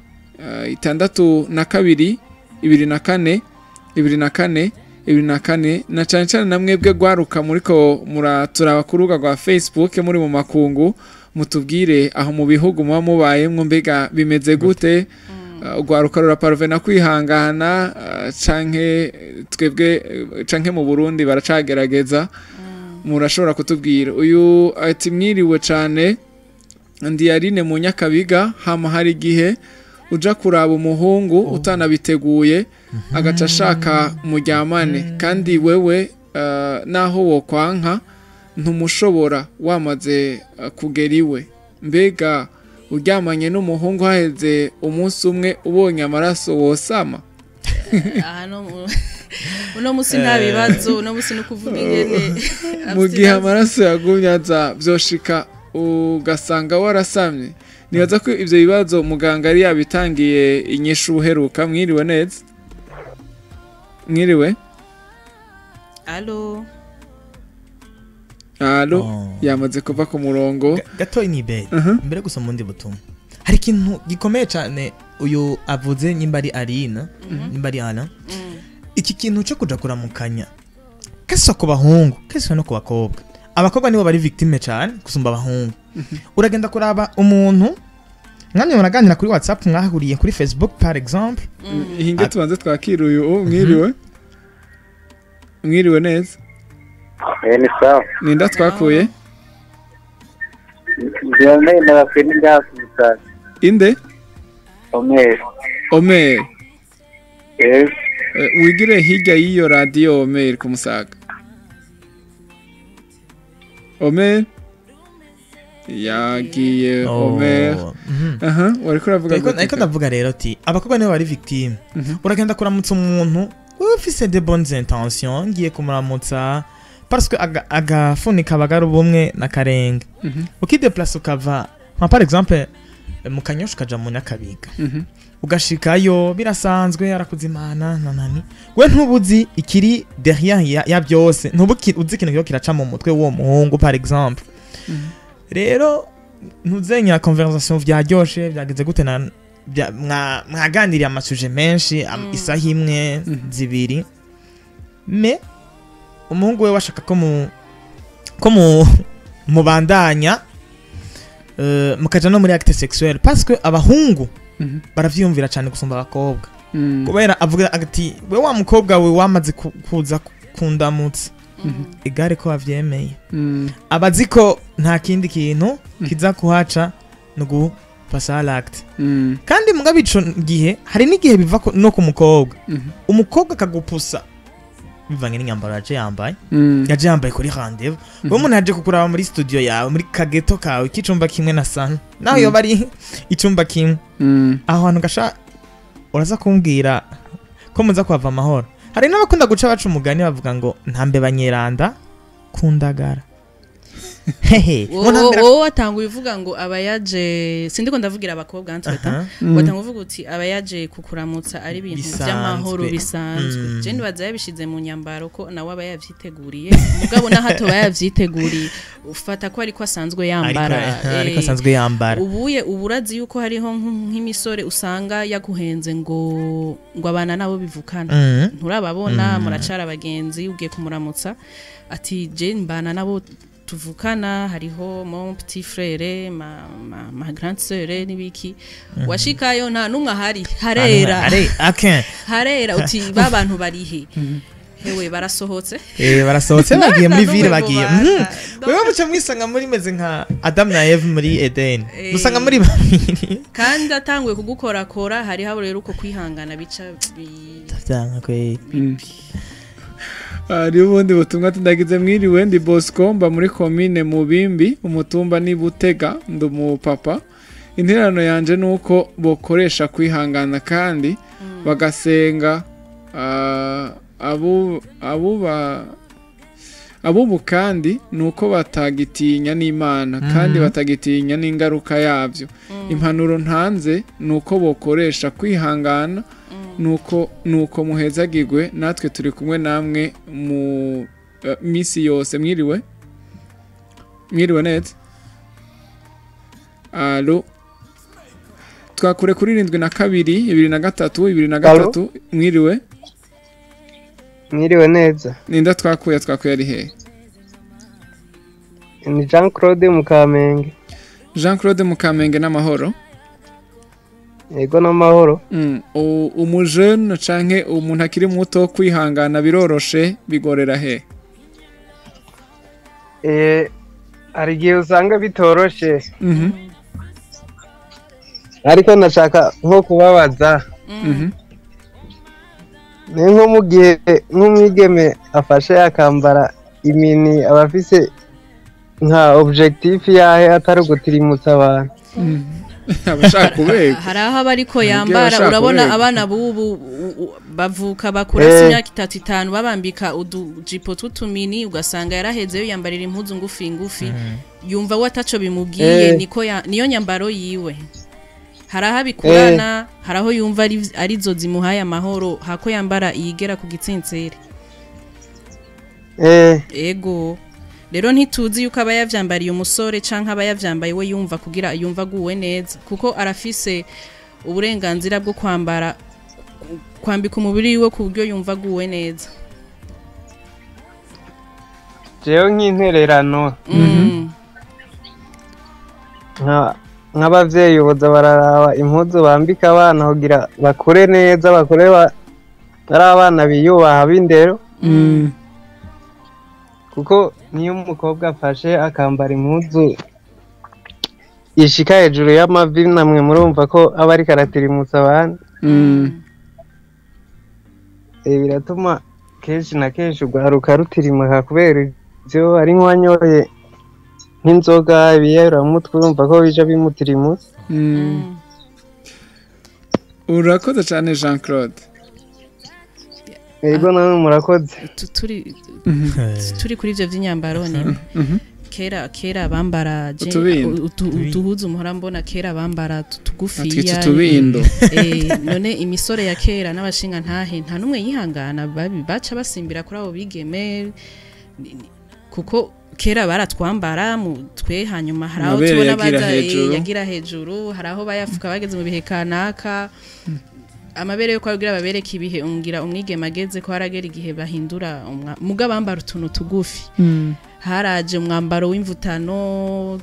Speaker 2: 62 24 24 24 na cyane cyane namwebwe gwaruka muriko muraturaba ku rubuga rwa Facebook muri mu makungu, mutubwire aho mu bihugu muba mubayemwo mbega bimeze gute, ugwaruka ruraparvena kwihangana canke twebwe canke mu Burundi baracagerageza. Murashobora kutubwira. Uyu ati mwiriwe cane, ndi Yarine mu Nyakabiga, hama hari igihe uja kuraba umuhungu utanabiteguye agaca ashaka muryamane, kandi wewe naho wokwanka ntumushobora wamaze kugera iwe. Mbega uryamanye n'umuhungu haheze umunsi umwe ubonye amaraso wosama?
Speaker 3: Uno musi nta bibazo, uno musi no kuvuga ingene
Speaker 2: mu gihe amaraso yagumye aza vyoshika ugasanga warasamye. Nibaza ko ivyo bibazo muganga ari yabitangiye inyishu uheruka. Mwiriwe neza? Mwiriwe?
Speaker 3: Allo.
Speaker 2: Allo, yamaze kuva ku murongo.
Speaker 4: Gato ni be. Mbere gusoma undi butumwa. Hari ikintu gikomeye cyane uyu avuze nyimba ari Arina, nyimba ari Ana. Iki kintu cyo kuja kuramukanya. Kese ku bahungu, kese no ku bakobwa. Abakobwa nibo bari victime cyane gusumba abahungu. Uragenda kuraba umuntu mwanya muraganira kuri WhatsApp, mwahuriye kuri Facebook par exemple.
Speaker 2: Hinge tubanze twakira uyu mwiriwe. Mwiriwe neza.
Speaker 6: Ni sawa.
Speaker 2: Ninda twakuye?
Speaker 6: Ndione n'abafeni ndakusa.
Speaker 2: Inde?
Speaker 6: Omer.
Speaker 2: Omer.
Speaker 6: Eh.
Speaker 2: Wigire hirya y'iyo radio Omer kumusaga. Omer yagiye. Omer. Aha, wariko uravuga
Speaker 4: gute? Ariko ndavuga rero ati abakobwa nibo bari victime. Uragenda kuramutsa umuntu ufise de bonnes intentions, ngiye kumuramutsa parce que agafunika abagara ubumwe na karenge. Ukideplace ukava nka par exemple mu Kanyosha ukaja mu Nyakabiga. Ugashikayo birasanzwe arakuzimana nanani. We ntubuzi ikiri derrière ya byose, ntubuki uzi ikintu kiba kiraca mu mutwe w'uwo muhungu par exemple. Rero ntuzenya conversation vyaryoshe byageze gute na mwaganiriye amasuje menshi isaha imwe zibiri, me umuhungu we washaka ko mubandanya mukaja no muri acte sexuel parce que abahungu baravyiyumvira cyane gusumba abakobwa. Kubera avuga ati we wa mukobwa we wamaze kuza kundamutsa igare ko avyemeye, abazi ko nta kindi kintu kiza kuhaca no gupasa l'acte. Kandi mugabe ico gihe hari n'igihe biva no ku mukobwa. Umukobwa akagupusa bivanye n'inyambaro yaje yambaye. Yaje yambaye kuri rendez-vous. Wowe umuntu yaje kukuraba muri studio yawe, muri kageto kawe k'icumba kimwe na sana. Naho yoba ari icumba kimwe. Aho hantu gasha uraza kumbwira ko muza kuhava amahoro. Hari n'abakunda guca baca umugani bavuga ngo ntambe banyeranda kundagara. Hehe.
Speaker 3: Wowe watanga ubivuga ngo abayaje, sindiko ndavugira abakobwa ntweta. Watanga uvuga uti abayaje kukuramutsa ari ibintu by'amahoro bisanzwe. Je nibaza yabishize mu nyambaro ko nawe aba yavyiteguriye. Mugabo na hato bayavyiteguriye. Ufata ko ariko asanzwe yambara.
Speaker 4: Ariko asanzwe yambara.
Speaker 3: Ubuye uburazi yuko hariho nk'imisore usanga yaguhenze ngo abana nabo bivukana. Nturababona muracara abagenzi ugiye kumuramutsa ati je mbana nabo tuvukana, hariho mon petit frère, ma grande sœur nibiki. Washikayo nta numwe ahari, harera. Harera uti babantu barihe. Hewe barasohotse.
Speaker 4: Barasohotse bagiye muri ville bagiye. Wewe muca mwisanga muri meze nka Adam na Eve muri Eden. Musanga muri babiri.
Speaker 3: Kandi atangwe kugukorakora hari habo rero uko kwihangana bica
Speaker 4: byanka kwe.
Speaker 2: Ari ubundi butumwa tundagize mwiriwe ndi Bosco mba muri commune Mubimbi umutumba ni Butega ndi umupapa. Interano yanje nuko bokoresha kwihangana kandi bagasenga abubu kandi nuko batagitinya n'Imana kandi batagitinya n'ingaruka yavyo. Impanuro ntanze nuko bokoresha kwihangana nuko muhezagirwe natwe turi kumwe namwe mu misi yose. Mwiriwe. Mwiriwe neza. Allo. Twakure kuri 72 23 23. Mwiriwe.
Speaker 7: Mwiriwe neza.
Speaker 2: Ninda twakuye ari he?
Speaker 7: Ni Jean Claude Mukamenge.
Speaker 2: Jean Claude Mukamenge n'amahoro.
Speaker 7: Yego n'amahoro.
Speaker 2: Umujene canke umuntu akiri muto kwihangana biroroshe bigorera he?
Speaker 7: Hari igihe usanga bitoroshe. Ariko nashaka nko kubabaza. Ni nko mu gihe nk'umwigeme afashe akambara imini abafise nka objectif yahe atari ugutirimutsa abantu.
Speaker 2: Abashaka kubega.
Speaker 3: Hari aho abariko yambara urabona abana bubu bavuka bakura imyaka 3 5 babambika udujipo tw'utumini ugasanga yarahezeyo yambarira impuzu ngufi ngufi yumva we ataco bimubwiye niko niyo nyambaro yiwe. Hari aho abikurana, hari aho yumva arizo zimuhaye amahoro hako yambara yigera ku gitsintsere. Ego rero ntituzi yuko aba yavyambariye umusore canke aba yavyambaye we yumva kugira yumva aguwe neza, kuko arafise uburenganzira bwo kwambara kwambika umubiri wiwe ku buryo yumva aguwe neza.
Speaker 7: Jewe nk'intererano nk'abavyeyi boza bararaba impuzu bambika abana kugira bakure neza, bakure ari abana biyubaha b'indero. Kuko niyo umukobwa afashe akambara impuzu ishika hejuru y'amavi, namwe murumva ko aba ariko aratirimutsa abandi. Biratuma kenshi na kenshi urwaruka rutirimuka kubera ivyo, ari nk'uwanyoye nk'inzoga ibiyayuramutwe, urumva ko bija bimutirimutsa.
Speaker 2: Urakoze cyane Jean Claude.
Speaker 7: Yego namwe murakoze.
Speaker 3: Turi kuri ivyo vy'inyambaro ni kera bambara utuhuzu muhora mbona kera bambara tugufiya
Speaker 2: utubindo.
Speaker 3: None imisore ya kera n'abashinga ntahe nta numwe yihangana, baca basimbira kuri abo bigeme, kuko kera baratwambara twe, hanyuma hari aho tubona baza yagira hejuru, hari aho bayafuka bageze mu bihe kanaka. Amabere yo kwagira babereka ibihe ungira umwigema ageze ko haragera igihe bahindura muga bambara utuntu tugufi. Haraje umwambaro w'imvutano.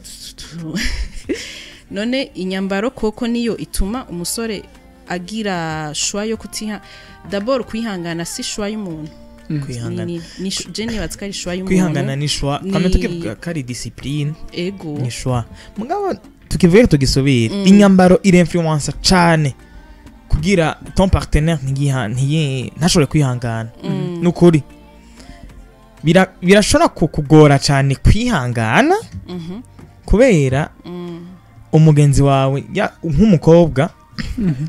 Speaker 3: None inyambaro koko niyo ituma umusore agira shwa yo kutiha. D'abord kwihangana si shwa y'umuntu.
Speaker 4: Kwihangana
Speaker 3: ni je nibatse ari shwa y'umuntu.
Speaker 4: Kwihangana ni shwa kame tukivuga kari discipline.
Speaker 3: Ego
Speaker 4: ni shwa. Mugabo tukivuga tugisubira inyambaro irinfluence cane kugira ton partenaire ntashobore kwihangana. Nukuri birashobora kukugora cyane kwihangana kubera umugenzi wawe nk'umukobwa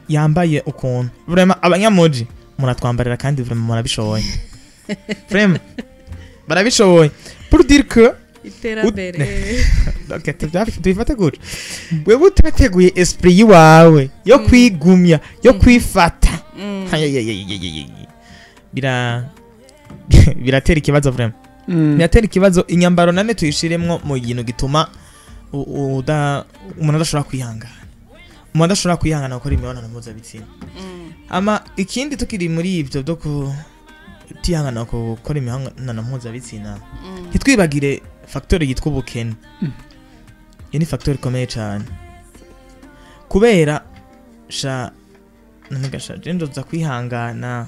Speaker 4: yambaye ukuntu. Vraiment abanyamuji muratwambarira kandi vraiment murabishoboye. Vraiment barabishoboye pour dire que
Speaker 3: iterambere.
Speaker 4: Okay, tubifate gutyo. Wewe utateguye esprit yiwawe yo kwigumya, yo kwifata. Biratera ikibazo vraiment. Biratera ikibazo. Inyambaro nane tuyishiremwo mu kintu gituma umuntu adashobora kwihangana. Umuntu adashobora kwihangana gukora imibonano mpuzabitsina. Ama ikindi tukiri muri ivyo byo kutihangana gukora imibonano mpuzabitsina, ntitwibagire facteur yitwa ubukene. Iyo ni facteur ikomeye cyane kubera sha nanigasha je ndoza kwihangana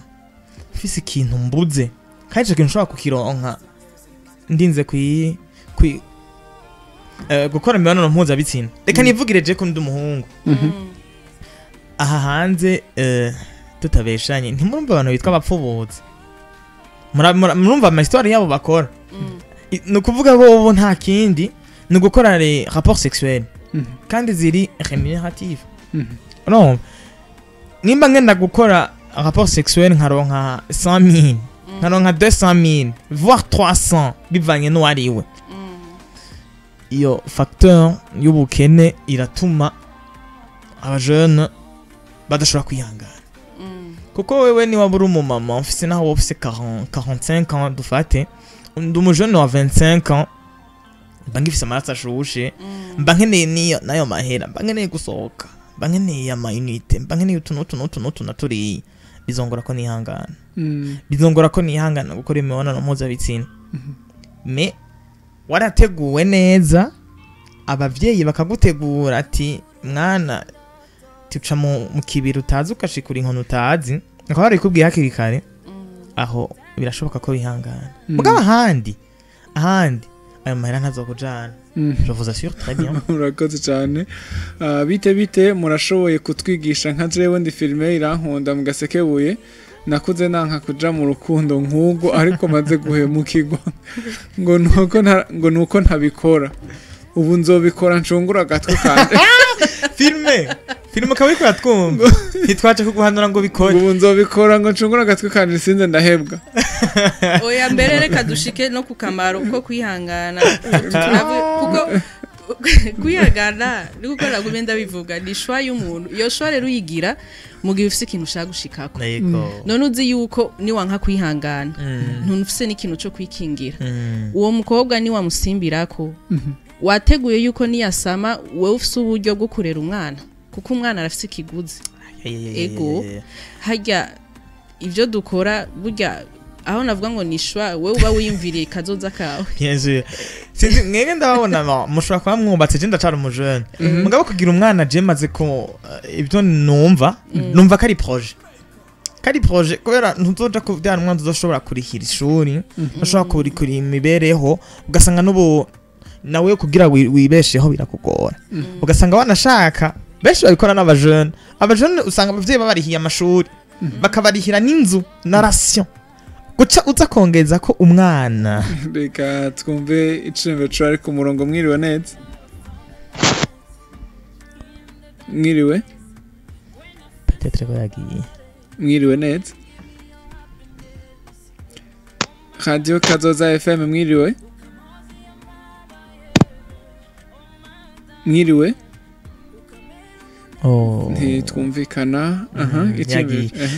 Speaker 4: mfise ikintu mbuze, kandi ico kintu nshobora kukironka ndinze gukora imibonano mpuzabitsina. Reka nivugire je ko ndi umuhungu. Aha hanze tutabeshanye, ntimurumva abantu bitwa abapfubuzi, murumva ama histoire yabo bakora. Ni ukuvuga bobo nta kindi ni ugukora les rapports sexuels kandi ziri rémunérative. No nimba ngenda gukora rapport sexuel nkaronka 100 000, nkaronka 200 000 voire 300 bivanye n'uwariwe, iyo facteur y'ubukene iratuma abajeune badashobora kwihangana. Kuko wewe ni wabura umumama ufise naho wowe ufise 40 45 ans, dufate ndi umujene wa 25 ans, mba ngifise amaraso ashushe, mba nkeneye niyo nayo mahera, mba nkeneye gusohoka, mba nkeneye ama unité, mba nkeneye utu n'utu n'utu n'utu na turiya. Bizongora ko nihangana. Bizongora ko nihangana gukora imibonano mpuzabitsina. Me warateguwe neza, abavyeyi bakagutegura ati mwana tuca mu kibiri utazi ukashikura inkono utazi, bakaba barabikubwiye hakiri kare, aho birashoboka ko bihangana. Mugabo ahandi ayo mahera ntazokujana. Je vous assure très bien.
Speaker 2: Urakoze cyane. Bite murashoboye kutwigisha nka jewe ndi filme irankunda mugasekebuye, nakuze nanka kuja mu rukundo nk'ubwo ariko maze guhemukirwa ngo nuko ntabikora, ubu nzobikora ncungura agatwe kanje.
Speaker 4: Filme kabikora twumva ntitwaje kuguhanura ngo bikore,
Speaker 2: ubu nzobikora ngo ncungura agatwe kanje sinze ndahebwa.
Speaker 3: Oya mbere reka dushike no ku kamaro ko kwihangana, kuko kwihangana ni gukora gumenda bivuga ni shwa y'umuntu. Iyo shwa rero uyigira Mu gihe ufise ikintu ushaka gushikako. None uzi yuko ni wanka kwihangana, ntufise n'ikintu cyo kwikingira. Uwo mukobwa ni wamusimbirako. Wateguye yuko niyasama wewe ufise uburyo bwo kurera umwana, kuko umwana arafise ikiguzi. Ego harya ivyo dukora burya aho navuga ngo nishwa wewe uba wiyumviriye kazoza kawe.
Speaker 4: Bien sûr. Sinzi mwege ndababona mushobora kuba mwubatse, je ndacara umujene. Mugabo kugira umwana je maze ko ibyo numva ko ari projet. Kari projet kubera ntuzoja kuvyara umwana uzoshobora kurihira ishuri, ushobora kurikura imibereho, ugasanga n'ubu nawe kugira wibesheho birakugora. Ugasanga wanashaka benshi babikora n'abajene. Abajene usanga abavyeyi babarihiye amashuri, bakabarihira n'inzu na ration. Guca uza kongeza ko umwana.
Speaker 2: Reka twumve icembe cari ku murongo. Mwiriwe neza? Mwiriwe?
Speaker 4: Peut-être ko yagiye.
Speaker 2: Mwiriwe neza? Radio Kazoza FM, mwiriwe? Mwiriwe? Ntitwumvikana.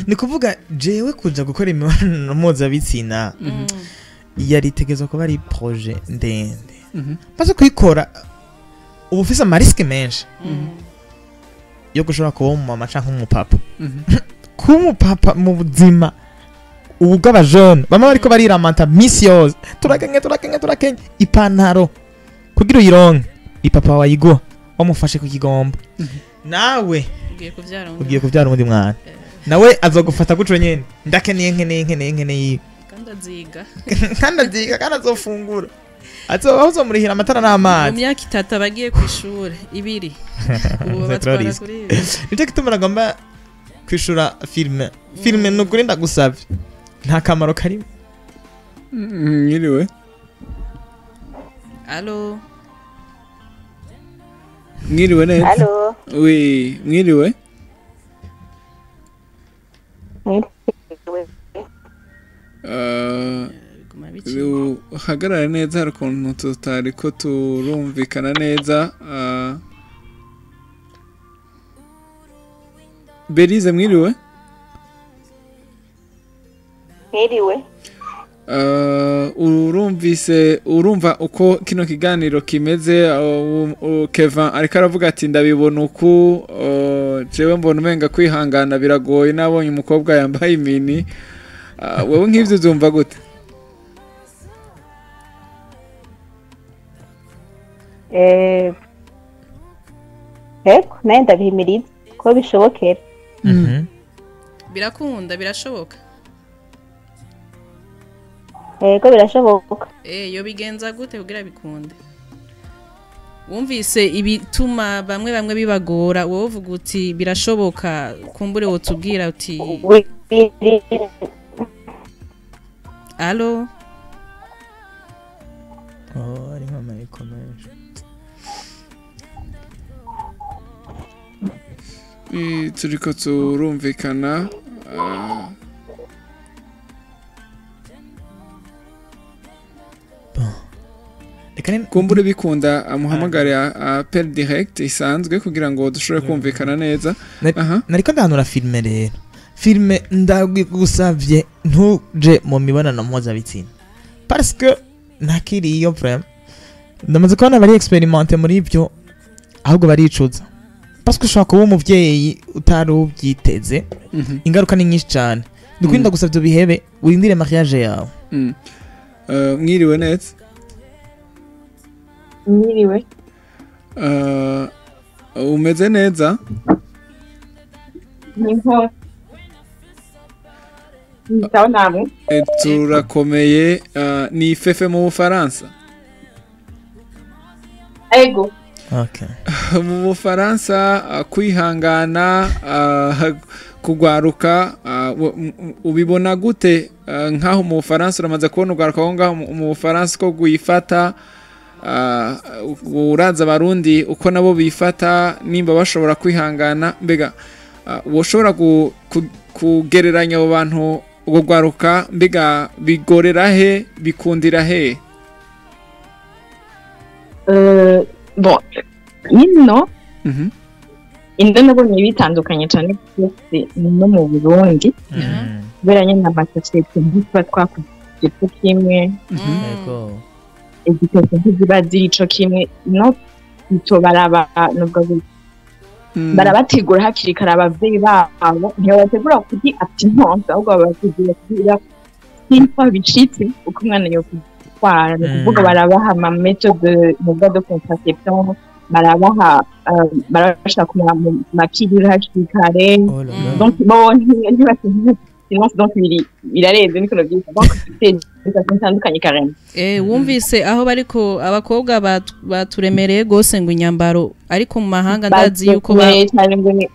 Speaker 4: Ni kuvuga jewe kuja gukora imibonano mpuzabitsina yaritegerezwa kuba ari projet ndende. Maze kuyikora uba ufise amariske menshi yo gushobora kuba umumama canke umupapa. Kuba umupapa mu buzima ubu bw'abajene bamwe bariko bariramanta misi yose, turakenye turakenye turakenye, ipantaro kugira uyironke ipapa wayiguha wamufashe ku kigomba. Nawe ugiye kuvyara undi mwana, nawe azogufata guco nyene, ndakeneye nkeneye nkeneye nkeneye,
Speaker 3: kandi aziga
Speaker 4: kandi aziga kandi azofungura, azobaho uzomurihira amatara n'amazi.
Speaker 3: Mu myaka itatu abagiye ku ishure, ibiri ubu batwara kuri
Speaker 4: nicyo gituma nagomba kwishura filme. Filme nukuri ndagusavye nta kamaro karimo.
Speaker 2: Mwiriwe?
Speaker 3: Allo?
Speaker 2: Mwiriwe neza?
Speaker 8: Allo?
Speaker 2: Oui, mwiriwe?
Speaker 8: Mwiriwe.
Speaker 2: Uhagarare neza, hari ukuntu tutariko turumvikana neza. Berize, mwiriwe?
Speaker 8: Mwiriwe.
Speaker 2: Urumvise, urumva uko kino kiganiro kimeze. Kevin ariko aravuga ati ndabibona uku, jewe mbona umenga kwihangana biragoye, nabonye umukobwa yambaye imini. Wewe nk'ivyo uzumva gute?
Speaker 8: Ego naye ndabihimiriza ko bishobokera.
Speaker 3: Birakunda, birashoboka.
Speaker 8: Ego birashoboka.
Speaker 3: Yo bigenza gute kugira bikunde? Wumvise ibituma bamwe bamwe bibagora, wowe uvuga uti birashoboka, kumbure wotubwira uti Allo?
Speaker 4: Oh, ari mama ikomeje.
Speaker 2: Turiko turumvikana. Kumbure bikunda amuhamagare appel direct isanzwe kugira ngo dushobore kumvikana neza.
Speaker 4: Nariko ndahanura filme rero. Filme ndagusavye ntuje mu mibonano mpuzabitsina. Parce que ntakiriyo vraiment. Ndamaze kubona bari experimenter muri ibyo ahubwo baricuza. Parce que ushobora kuba umuvyeyi utari ubyiteze. Ingaruka ni nyinshi cyane. Ndukunda gusavye bihebe urindire mariage yawe.
Speaker 2: Mwiriwe neza?
Speaker 9: Mwiriwe.
Speaker 2: Umeze neza?
Speaker 9: Niho. Sawa namwe.
Speaker 2: Turakomeye. Ni Fefe mu Bufaransa?
Speaker 9: Ego.
Speaker 4: Okay.
Speaker 2: Mu Bufaransa kwihangana kugwaruka ubibona gute? Nkaho mu Bufaransa uramaze kubona ugwaruka aho ngaho mu Bufaransa ko gwifata, uraza abarundi uko nabo bifata, nimba bashobora kwihangana, mbega woshobora kugereranya abo bantu ubwo gwaruka, mbega bigorera he, bikundira he?
Speaker 9: Bon, ino Ino nabonye bitandukanye cyane rwose no mu Burundi. Kubera nyine amasosiyete ntituba twakuze co kimwe.
Speaker 4: Yego.
Speaker 9: Education ntiziba ziri co kimwe, no icyo baraba nubwo barabategura hakiri kare abavyeyi babo, ntibabategura kuri abstinence, ahubwo babategura kugira simpa bicitse uko umwana yokwitwara. Ni ukuvuga barabaha ama méthode novuga de contraception, barabaha barabashaka ku ma pilule hakiri kare.
Speaker 4: Oh là là.
Speaker 9: Donc bon, ntibategura abstinence, donc birarenze niko novyita. Donc c'est éducation itandukanye carrément.
Speaker 3: Wumvise aho bariko abakobwa baturemereye gose ngo inyambaro, ariko mu mahanga ndazi yuko ba
Speaker 9: Baturemereye cyane ngo ni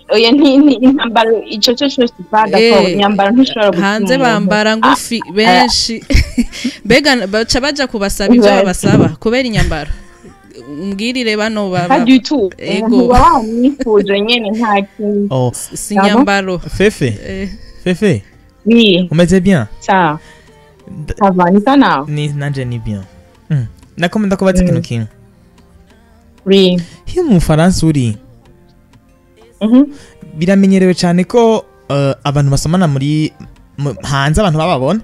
Speaker 9: oya, ni intambaro, ico cyo cyo c'est pas d'accord. Imyambaro ntishobora gutuma
Speaker 3: hanze
Speaker 9: umuntu
Speaker 3: bambara ngufi benshi, mbega baca baja kubasaba ivyo babasaba kubera inyambaro? Umbwirire bano
Speaker 9: pas
Speaker 3: baba
Speaker 9: du tout.
Speaker 3: Ego.
Speaker 9: Umuntu uba wamwifuje nyene, nta kintu.
Speaker 4: Oh.
Speaker 3: Si inyambaro.
Speaker 4: Fefe. Fefe.
Speaker 9: Oui.
Speaker 4: Umeze bien?
Speaker 9: Ça ça va, ni ça nawe?
Speaker 4: Ni nanje ni bien. Nakoma ndakubaza ikintu kimwe.
Speaker 9: Oui.
Speaker 4: Hiyo mu Bufaransa uri, biramenyerewe cyane ko abantu basomana muri hanze abantu bababona?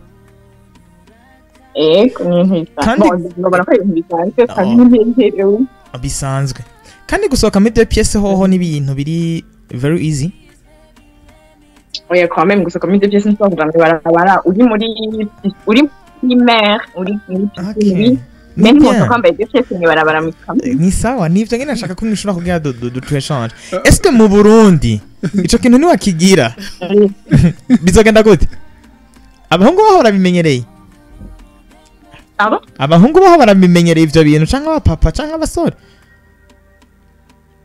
Speaker 9: Ego, ni ibintu bisanzwe.
Speaker 4: Kandi-
Speaker 9: Bon, nobona ko ari ibintu bisanzwe kandi
Speaker 4: Oh.
Speaker 9: bimenyerewe.
Speaker 4: Bisanzwe kandi gusohoka muri deux pièces hoho n'ibintu biri very easy?
Speaker 9: Oya, quand même, gusohoka muri deux pièces nshobora kuja mw'ibarabara uri muri mer, uri muri piscine, oui.
Speaker 4: Ni
Speaker 9: Mais
Speaker 4: bien.
Speaker 9: ntiwosohoka wambaye deux pièces mw'ibarabara mu kamwe.
Speaker 4: Ni sawa, nivyo nyene nashaka ko mwishura kugira du échange. Est-ce que mu Burundi ico kintu niwakigira bizogenda gute? Abahungu baho barabimenyereye?
Speaker 9: Abo?
Speaker 4: Abahungu baho barabimenyereye ivyo bintu, canke abapapa canke abasore?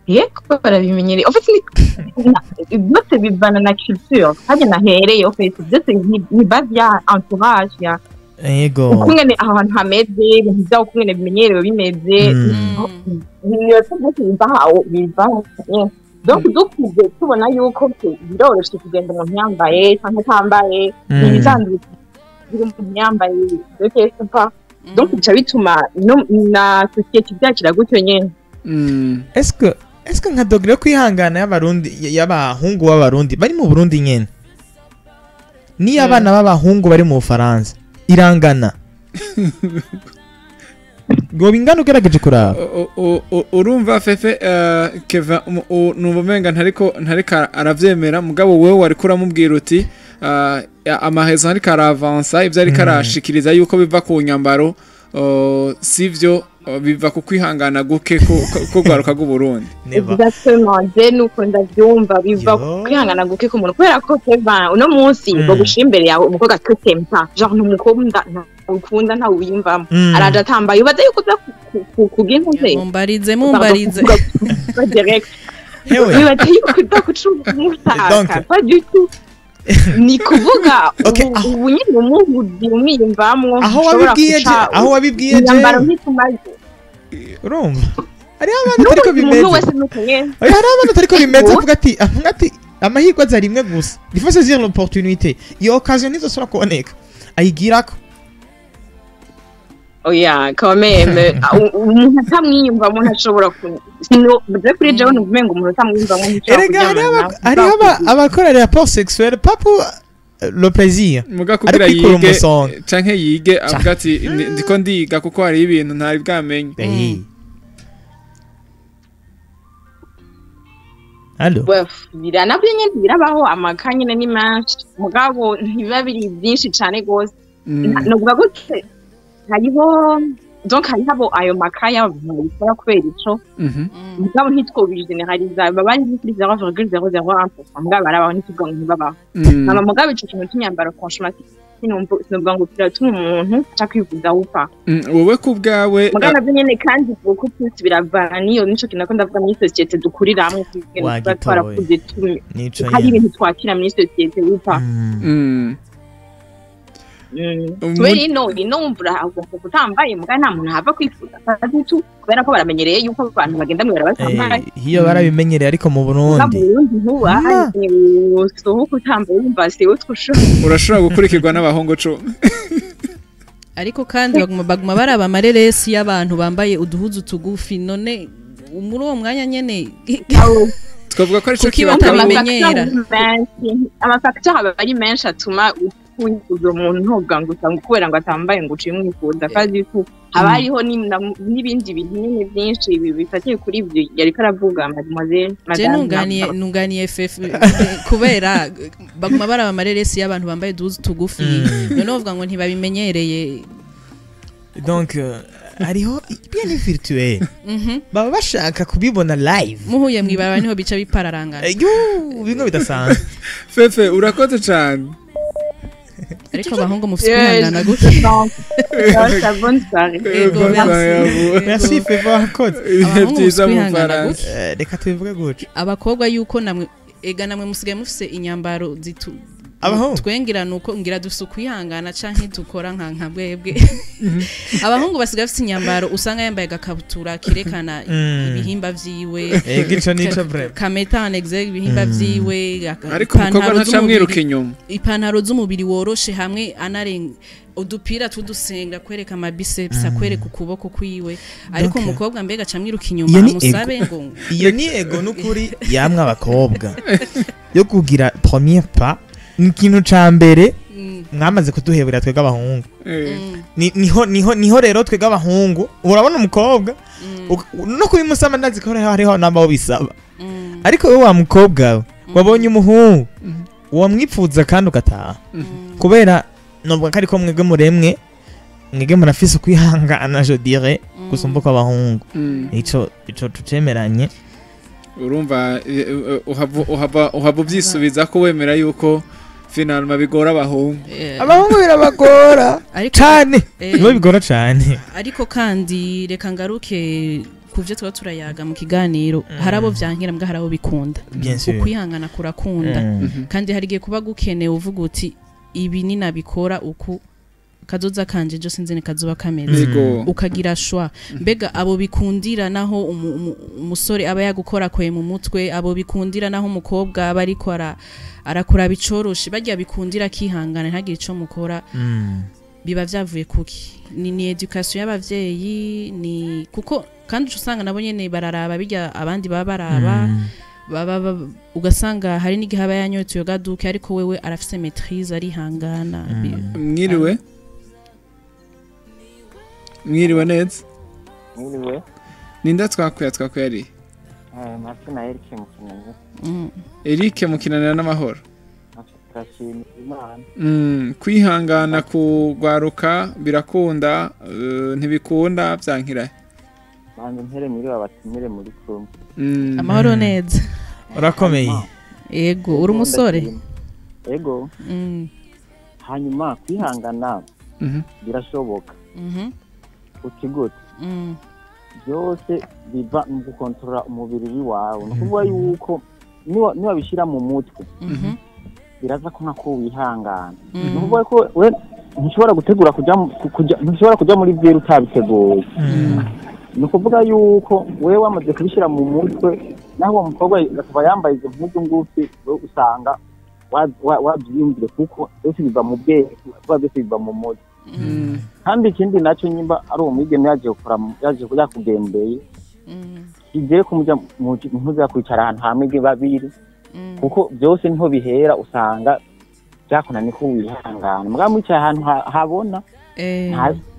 Speaker 9: Yego, barabimenyereye. En fait, byose bivana na culture harya nahereye. En fait, byose ni base ya entourage ya ukungene ahantu hameze, ibintu byabo ukungene bimenyerewe bimeze. Niyo byose biva aho biva nyene. Donc dukuze tubona yuko biroroshe kugenda umuntu yambaye cyangwa atambaye,
Speaker 4: Mm.
Speaker 9: ibisanzwe biri umuntu yambaye deux pièces pas. Donc bica bituma no na société byakira gutyo nyene.
Speaker 4: Est-ce que nka degré yo kwihangana y'abarundi, y'abahungu b'abarundi bari mu Burundi nyene, niyo abana b'abahungu bari mu Bufaransa irangana, ngo bingana ugerageje kuraba?
Speaker 2: Urumva Fefe, Keva numva umenga ntariko aravyemera, mugabo wewe wariko uramubwira uti amahezo ntariko aravansa ivyo ariko arashikiriza yuko biva ku nyambaro, sivyo, biva ku kwihangana guke ko rwaruka rw'Uburundi.
Speaker 9: Exactement, je nuko ndavyumva, biva ku kwihangana guke k'umuntu, kubera ko Keva uno munsi ngo gushira imbere yawe umukobwa tutempa, genre ntumukunda, ukunda ntawe wiyumvamo, araje atambaye, ubaze yuko uza kugira intuze.
Speaker 3: Mumbarize, mumbarize.
Speaker 9: Pas direct.
Speaker 4: Hewe.
Speaker 9: Wibaze yuko uza kuca umushaka?
Speaker 4: Donc-
Speaker 9: Pas du tout. Ni kuvuga ubu nyine umuhuzi umwiyumvamwo
Speaker 4: Aho
Speaker 9: ntushobora
Speaker 4: wabibwiye
Speaker 9: guca
Speaker 4: aho wabibwiye
Speaker 9: imyambaro
Speaker 4: jewe.
Speaker 9: ntitumaze.
Speaker 4: Urumva hariho abantu atariko
Speaker 9: N'ubundi
Speaker 4: bimeze.
Speaker 9: umuntu wese nuko nyene.
Speaker 4: Oya, hariho abantu atariko bimeze, avuga ati amahirwe aza rimwe gusa, il faut saisir l'opportunité, iyo occasion ntizosubira kuboneka, ayigirako.
Speaker 9: Oya, quand même, umuntu atamwiyumvamo ntashobora ku sino je kuri jewe numva umengo umuntu atamwiyumvamo ntashobora
Speaker 4: Erega hariho
Speaker 9: kuryamana nawe.
Speaker 4: hariho abakora rapport sexuel pas pour le plaisir,
Speaker 2: muga kugira
Speaker 4: ariko kwikura
Speaker 2: yige
Speaker 4: umusonga.
Speaker 2: Canke yige avuga ati ndiko ndiga kuko hariho ibintu ntari bwamenye.
Speaker 4: Allo?
Speaker 9: Bref, nabyo nyene birabaho, amaka nyene ni menshi, mugabo ntibiba biri byinshi cane gose. Novuga gute, hariho, donc hariho abo ayo maka y'abantu babikora kubera ico, mugabo ntitwobigeneraliza, baba ari kuri 0,001%, mugabo barabaho, ntituvuga ngo ntibabaho. Hama mugabo ico kintu c'imyambaro, franchement, sinumva ngo kiratuma umuntu aca kwivuza upfa.
Speaker 2: Wowe ku bwawe?
Speaker 9: Mugabo navyo nyene kandi beaucoup plus biravana niyo nico kintu nako ndavuga muri société dukuriramwo, kugena tuba
Speaker 4: Wagitoye.
Speaker 9: twarakuze
Speaker 4: Nico
Speaker 9: hari
Speaker 4: nyene.
Speaker 9: ibintu twakira muri société upfa. Kubera ino wumva urasohoka utambaye, mugabo nta muntu hava kwifuza tu, kubera ko baramenyereye yuko abantu bagenda mw'ibarabara batambaye.
Speaker 4: Hiyo barabimenyereye, ariko mu
Speaker 9: Muga mu
Speaker 4: Burundi
Speaker 9: Burundi ntuba usohoka utambaye, wumva siwe twushobora.
Speaker 2: Urashobora gukurikirwa n'abahungu 10.
Speaker 3: Ariko kandi baguma baraba amareresi y'abantu bambaye uduhuzu tugufi none. Muri uwo mwanya nyene
Speaker 2: twavuga ko arico
Speaker 3: kuki batabimenyera.
Speaker 9: Amafacteur aba ari menshi atuma uwifuza umuntu ntuvuga ngo usanga kubera ngo atambaye ngo uciye umwifuza pas du tout. Haba hariho n'ibindi bintu nyine byinshi bifatiye kuri ibyo yariko aravuga mademoiselle.
Speaker 3: Je nunganiye FF kubera baguma baraba amareresi y'abantu bambaye duzu tugufi, none bavuga ngo ntibabimenyereye.
Speaker 4: Donc hariho bien virtuel, baba bashaka kubibona live,
Speaker 3: muhuye mw'ibarabara niho bica bipararangana.
Speaker 4: Bimwe bidasanzwe.
Speaker 2: Fefe, urakoze cyane.
Speaker 3: Ariko abahungu mufite kwihangana gute?
Speaker 9: Bonne soirée.
Speaker 3: Ego, merci.
Speaker 4: Merci Fefe, wakoze.
Speaker 2: Ibihe byiza mu Faransa.
Speaker 4: Reka tubivuge gutyo.
Speaker 3: Abakobwa yuko namwe ega namwe musigaye mufise inyambaro zitu
Speaker 4: Abahungu?
Speaker 3: Twengira nuko ngira dufise ukwihangana canke dukora nka bwebwe. Abahungu basigaye bafise inyambaro usanga yambaye agakabutura kerekana ibihimba vyiwe.
Speaker 4: Ego, ico nico vraiment.
Speaker 3: Kameta en exergue ibihimba vyiwe,
Speaker 2: Ariko umukobwa ntaca amwiruka inyuma.
Speaker 3: Ipantaro z'umubiri woroshe hamwe anarenga udupira tudusenga kwereka ama biceps, akwereka ukuboko kwiwe. Ariko umukobwa mbega aca amwiruka inyuma
Speaker 4: Iyo ni
Speaker 3: amusabe ngo
Speaker 4: Iyo ni ego n'ukuri yamwe abakobwa yo kugira premier pas ni ikintu ca mbere mwamaze kuduhebera twebwe abahungu. Niho niho niho rero twebwe abahungu urabona umukobwa no kubimusaba ndazi ko hariho nabo bisaba, ariko wowe wa mukobwa we wabonye umuhungu wamwipfuza kandi ugataha, kubera nubwo ko ariko mwebwe muremwe mwebwe murafise ukwihangana, je dirais, gusumba kw'abahungu. Ico tucemeranye.
Speaker 2: Urumva uhava uvyisubiza ko wemera yuko finalement bigora abahungu.
Speaker 4: Abahungu birabagora
Speaker 3: Ariko
Speaker 4: cane, nibo bigora cane.
Speaker 3: Ariko kandi reka ngaruke ku vyo tuba turayaga mu kiganiro, hari abo vyankira mbwa hari abo bikunda.
Speaker 4: Bien sûr.
Speaker 3: Ukwihangana kurakunda. Kandi hari igihe kuba gukenewe uvuga uti ibi ninabikora uku kazoza kanje jo sinzi kazoba kameze. Ukagira shwa. Mbega abo bikundira naho umusore aba yagukora kwe mu mutwe, abo bikundira naho umukobwa aba ariko arakura bicoroshe, barya bikundira kihangana ntagire ico mukora. Biba vyavuye kuki? Ni education y'abavyeyi, ni kuko kandi uca usanga nabo nyene bararaba bijya abandi baba baraba, baba ugasanga hari n'igihe aba yanyoye utuyoga duke, ariko wewe arafise maîtrise arihangana.
Speaker 2: Mwiriwe. Mwiriwe neza.
Speaker 6: Mwiriwe.
Speaker 2: Ninda twakuya ari?
Speaker 6: Martina Eric Mukinanira.
Speaker 2: Eric Mukinanira n'amahoro.
Speaker 6: Turashima Imana.
Speaker 2: Kwihangana kugwaruka birakunda, ntibikunda vyankira.
Speaker 6: Banze mpere muri babatumire muri kumwe.
Speaker 3: Amahoro neza.
Speaker 4: Urakomeye.
Speaker 3: Ego, uri umusore?
Speaker 6: Ego. Hanyuma kwihangana birashoboka. Uti gute? Byose biva mu gukontorora umubiri wawe. Ni ukuvuga yuko niwabishyira mu mutwe biraza ko nako wihangana. Ni ukuvuga ko we ntushobora gutegura kujya ntushobora kujya muri byeri utabiteguye. Ni ukuvuga yuko wewe wamaze kubishyira mu mutwe, naho uwo mukobwa akaba yambaye izo mpuzu ngufi, wewe usanga wabyiyumvire kuko byose biva mu bwenge, byose biva mu mutwe. Kandi ikindi nacyo nyimba ari uwo mwigeme yaje gukora yaje yakugendeye, kigiye kumuja muza kwicara ahantu hamwe babiri, kuko byose niho bihera usanga byakunaniye ko wihangana. Mugabo mwicaye ahantu habona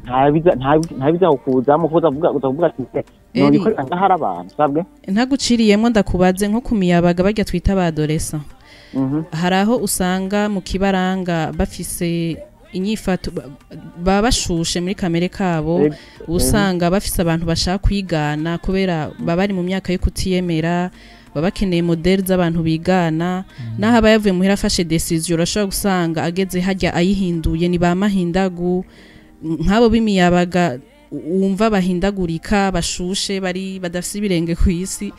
Speaker 6: nta biza kukuzamo kuko uzavuga ati none ndahari abantu sabwe.
Speaker 3: Ntaguciriyemo ndakubaze nko kumiyabaga barya twita abadolescent. Hari aho usanga mu kibaranga bafise inyifato, baba bashushe muri kamere kabo, usanga bafise abantu bashaka kwigana kubera baba bari mu myaka yo kutiyemera, baba bakeneye model z'abantu bigana. Naho aba yavuye muhira afashe decision, urashobora gusanga ageze hajya ayihinduye, ni ba mahindagu nk'abo b'imiyabaga wumva bahindagurika, bashushe, bari badafise ibirenge ku isi,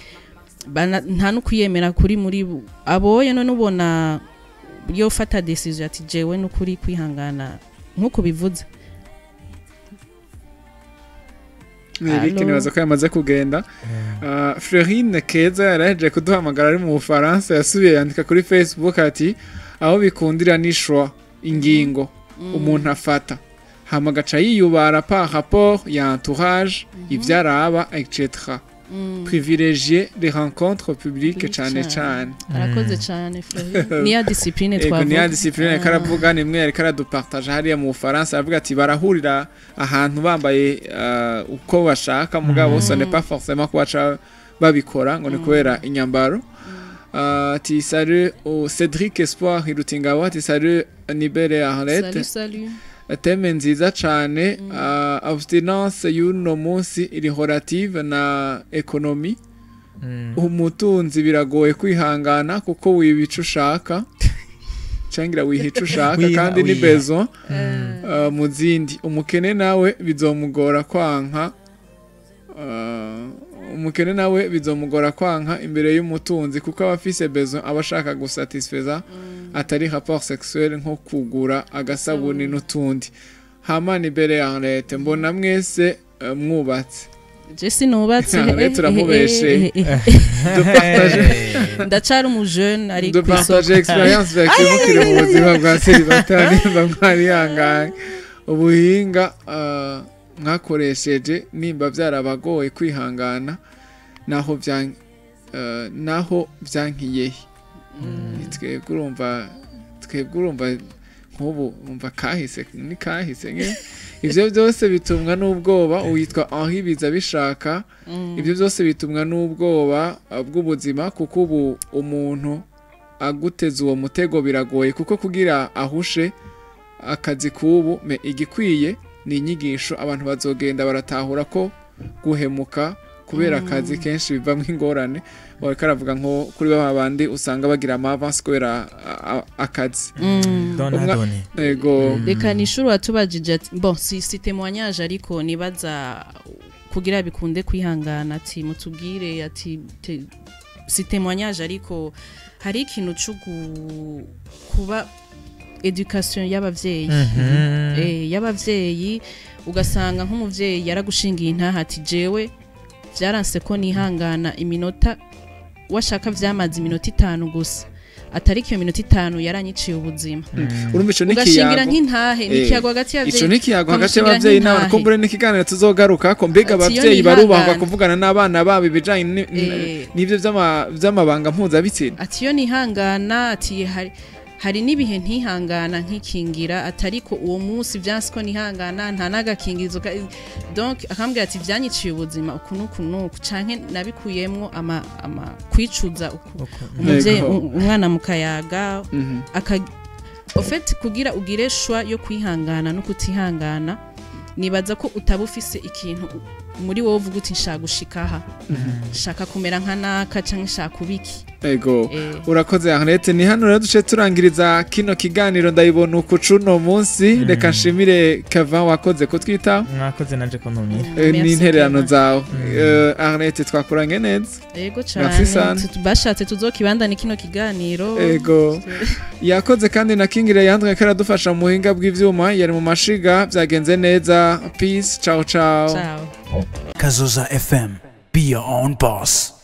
Speaker 3: nta no kwiyemera kuri muri bo. Aboye none ubona yo fata decision ati jewe n'ukuri kwihangana nkuko bivuze.
Speaker 2: Eric
Speaker 3: Allo?
Speaker 2: nibaza ko yamaze kugenda. Florine Keza yarahejeje kuduhamagara ari mu Bufaransa, yasubiye yandika kuri Facebook ati aho bikundira ni choix, ingingo umuntu afata hama agaca yiyubara par rapport ya entourage, ivyo araba, etc. Privilégier les rencontres publiques cyane cyane.
Speaker 3: Arakoze cyane Florine, niya discipline twavuga.
Speaker 2: Niya discipline karavuga ni mwe yariko aradupartage hariya mu Bufaransa, aravuga ati barahurira ahantu bambaye uko bashaka, mugabo ce n'est pas forcément ko baca babikora ngo ni kubera inyambaro. Ati salut au Cédric Espoir Irutingawa, ati salut Nibere Arlette.
Speaker 3: Salut salut.
Speaker 2: Thème nziza cyane. Abstinence y'uno munsi iri relative na economie. Umutunzi biragoye kwihangana kuko wibica ushaka cangira wihica ushaka kandi ni besoin mu zindi. Umukene nawe bizomugora kwanka, umukene nawe bizomugora kwanka imbere y'umutunzi kuko abafise besoin abashaka gusatisfeza atari rapport sexuel nko kugura agasabuni n'utundi. Hama ni bere Arlette, mbona mwese mwubatse.
Speaker 3: Je sinubatse,
Speaker 2: turamubeshe.
Speaker 3: Ndacara umu jeune ari
Speaker 2: de partager experience bakimukire mu buzima bwa célibataire nimba mwarihanganye. Ubuhinga mwakoresheje nimba byarabagoye kwihangana naho naho byankiye. Twebwe urumva nk'ubu umva kahise ni kahise nke. Ivyo byose bitumwa n'ubwoba. Uwitwa Henri biza bishaka. Ivyo byose bitumwa n'ubwoba bw'ubuzima kuko ubu umuntu aguteza uwo mutego biragoye kuko kugira ahushe akazi kubu me igikwiye ni inyigisho abantu bazogenda baratahura ko guhemuka kubera akazi kenshi bivamwe ingorane. Bariko aravuga nko kuri ba bandi usanga bagira ama avance kubera akazi. Ego
Speaker 3: reka nishuru watubajije ati bon si témoignage ariko nibaza kugira bikunde kwihangana, ati mutubwire ati si témoignage ariko hari ikintu cyo kuba education y'abavyeyi. Y'abavyeyi ugasanga nk'umuvyeyi yaragushingiye intaha ati jewe byaranse ko nihangana iminota washaka vyamaze iminota 5 gusa, atari iyo minota 5 yaranyiciye ubuzima.
Speaker 2: Urumva ico nikiyago
Speaker 3: nk'intahe nikiyago hagati y'abavyeyi,
Speaker 2: ico nikiyago hagati y'abavyeyi n'abana. Kumbure n'ikiganiro tuzogaruka ko mbega abavyeyi barubahwa kuvugana n'abana babo ibijanye n'ivyo vy'amabanga mpuzabitsina.
Speaker 3: Ati yo nihangana, ati hari nibihe ntihangana nkikingira, atariko uwo munsi vyanse ko nihangana nta nagakingirizo. Donc akambwira ati vyanyiciye ubuzima uku nuku nuku canke nabikuyemwo ama kwicuza umuvyeyi umwana mukayaga au fait kugira ugire choix yo kwihangana no kutihangana. Nibaza ko utaba ufise ikintu muri wowe uvuga uti nshaka gushika aha, nshaka kumera nka naka canke nshaka kubiki.
Speaker 2: Ego urakoze Arlette. Ni hano rero duce turangiriza kino kiganiro ndayibona uku cuno munsi. Reka nshimire Kevin wakoze kutwita.
Speaker 4: Mwakoze nanje kontumira
Speaker 2: n'intererano zawe. Arlette twakuranye neza.
Speaker 3: Ego cyane, bashatse tuzokibandana kino kiganiro.
Speaker 2: Ego yakoze kandi na Kingire yandwe karadufasha mu buhinga bw'ivyuma yari mu mashiga. Byagenze neza. Peace, ciao ciao.
Speaker 3: Ciao.
Speaker 1: Kazoza FM, be your own boss.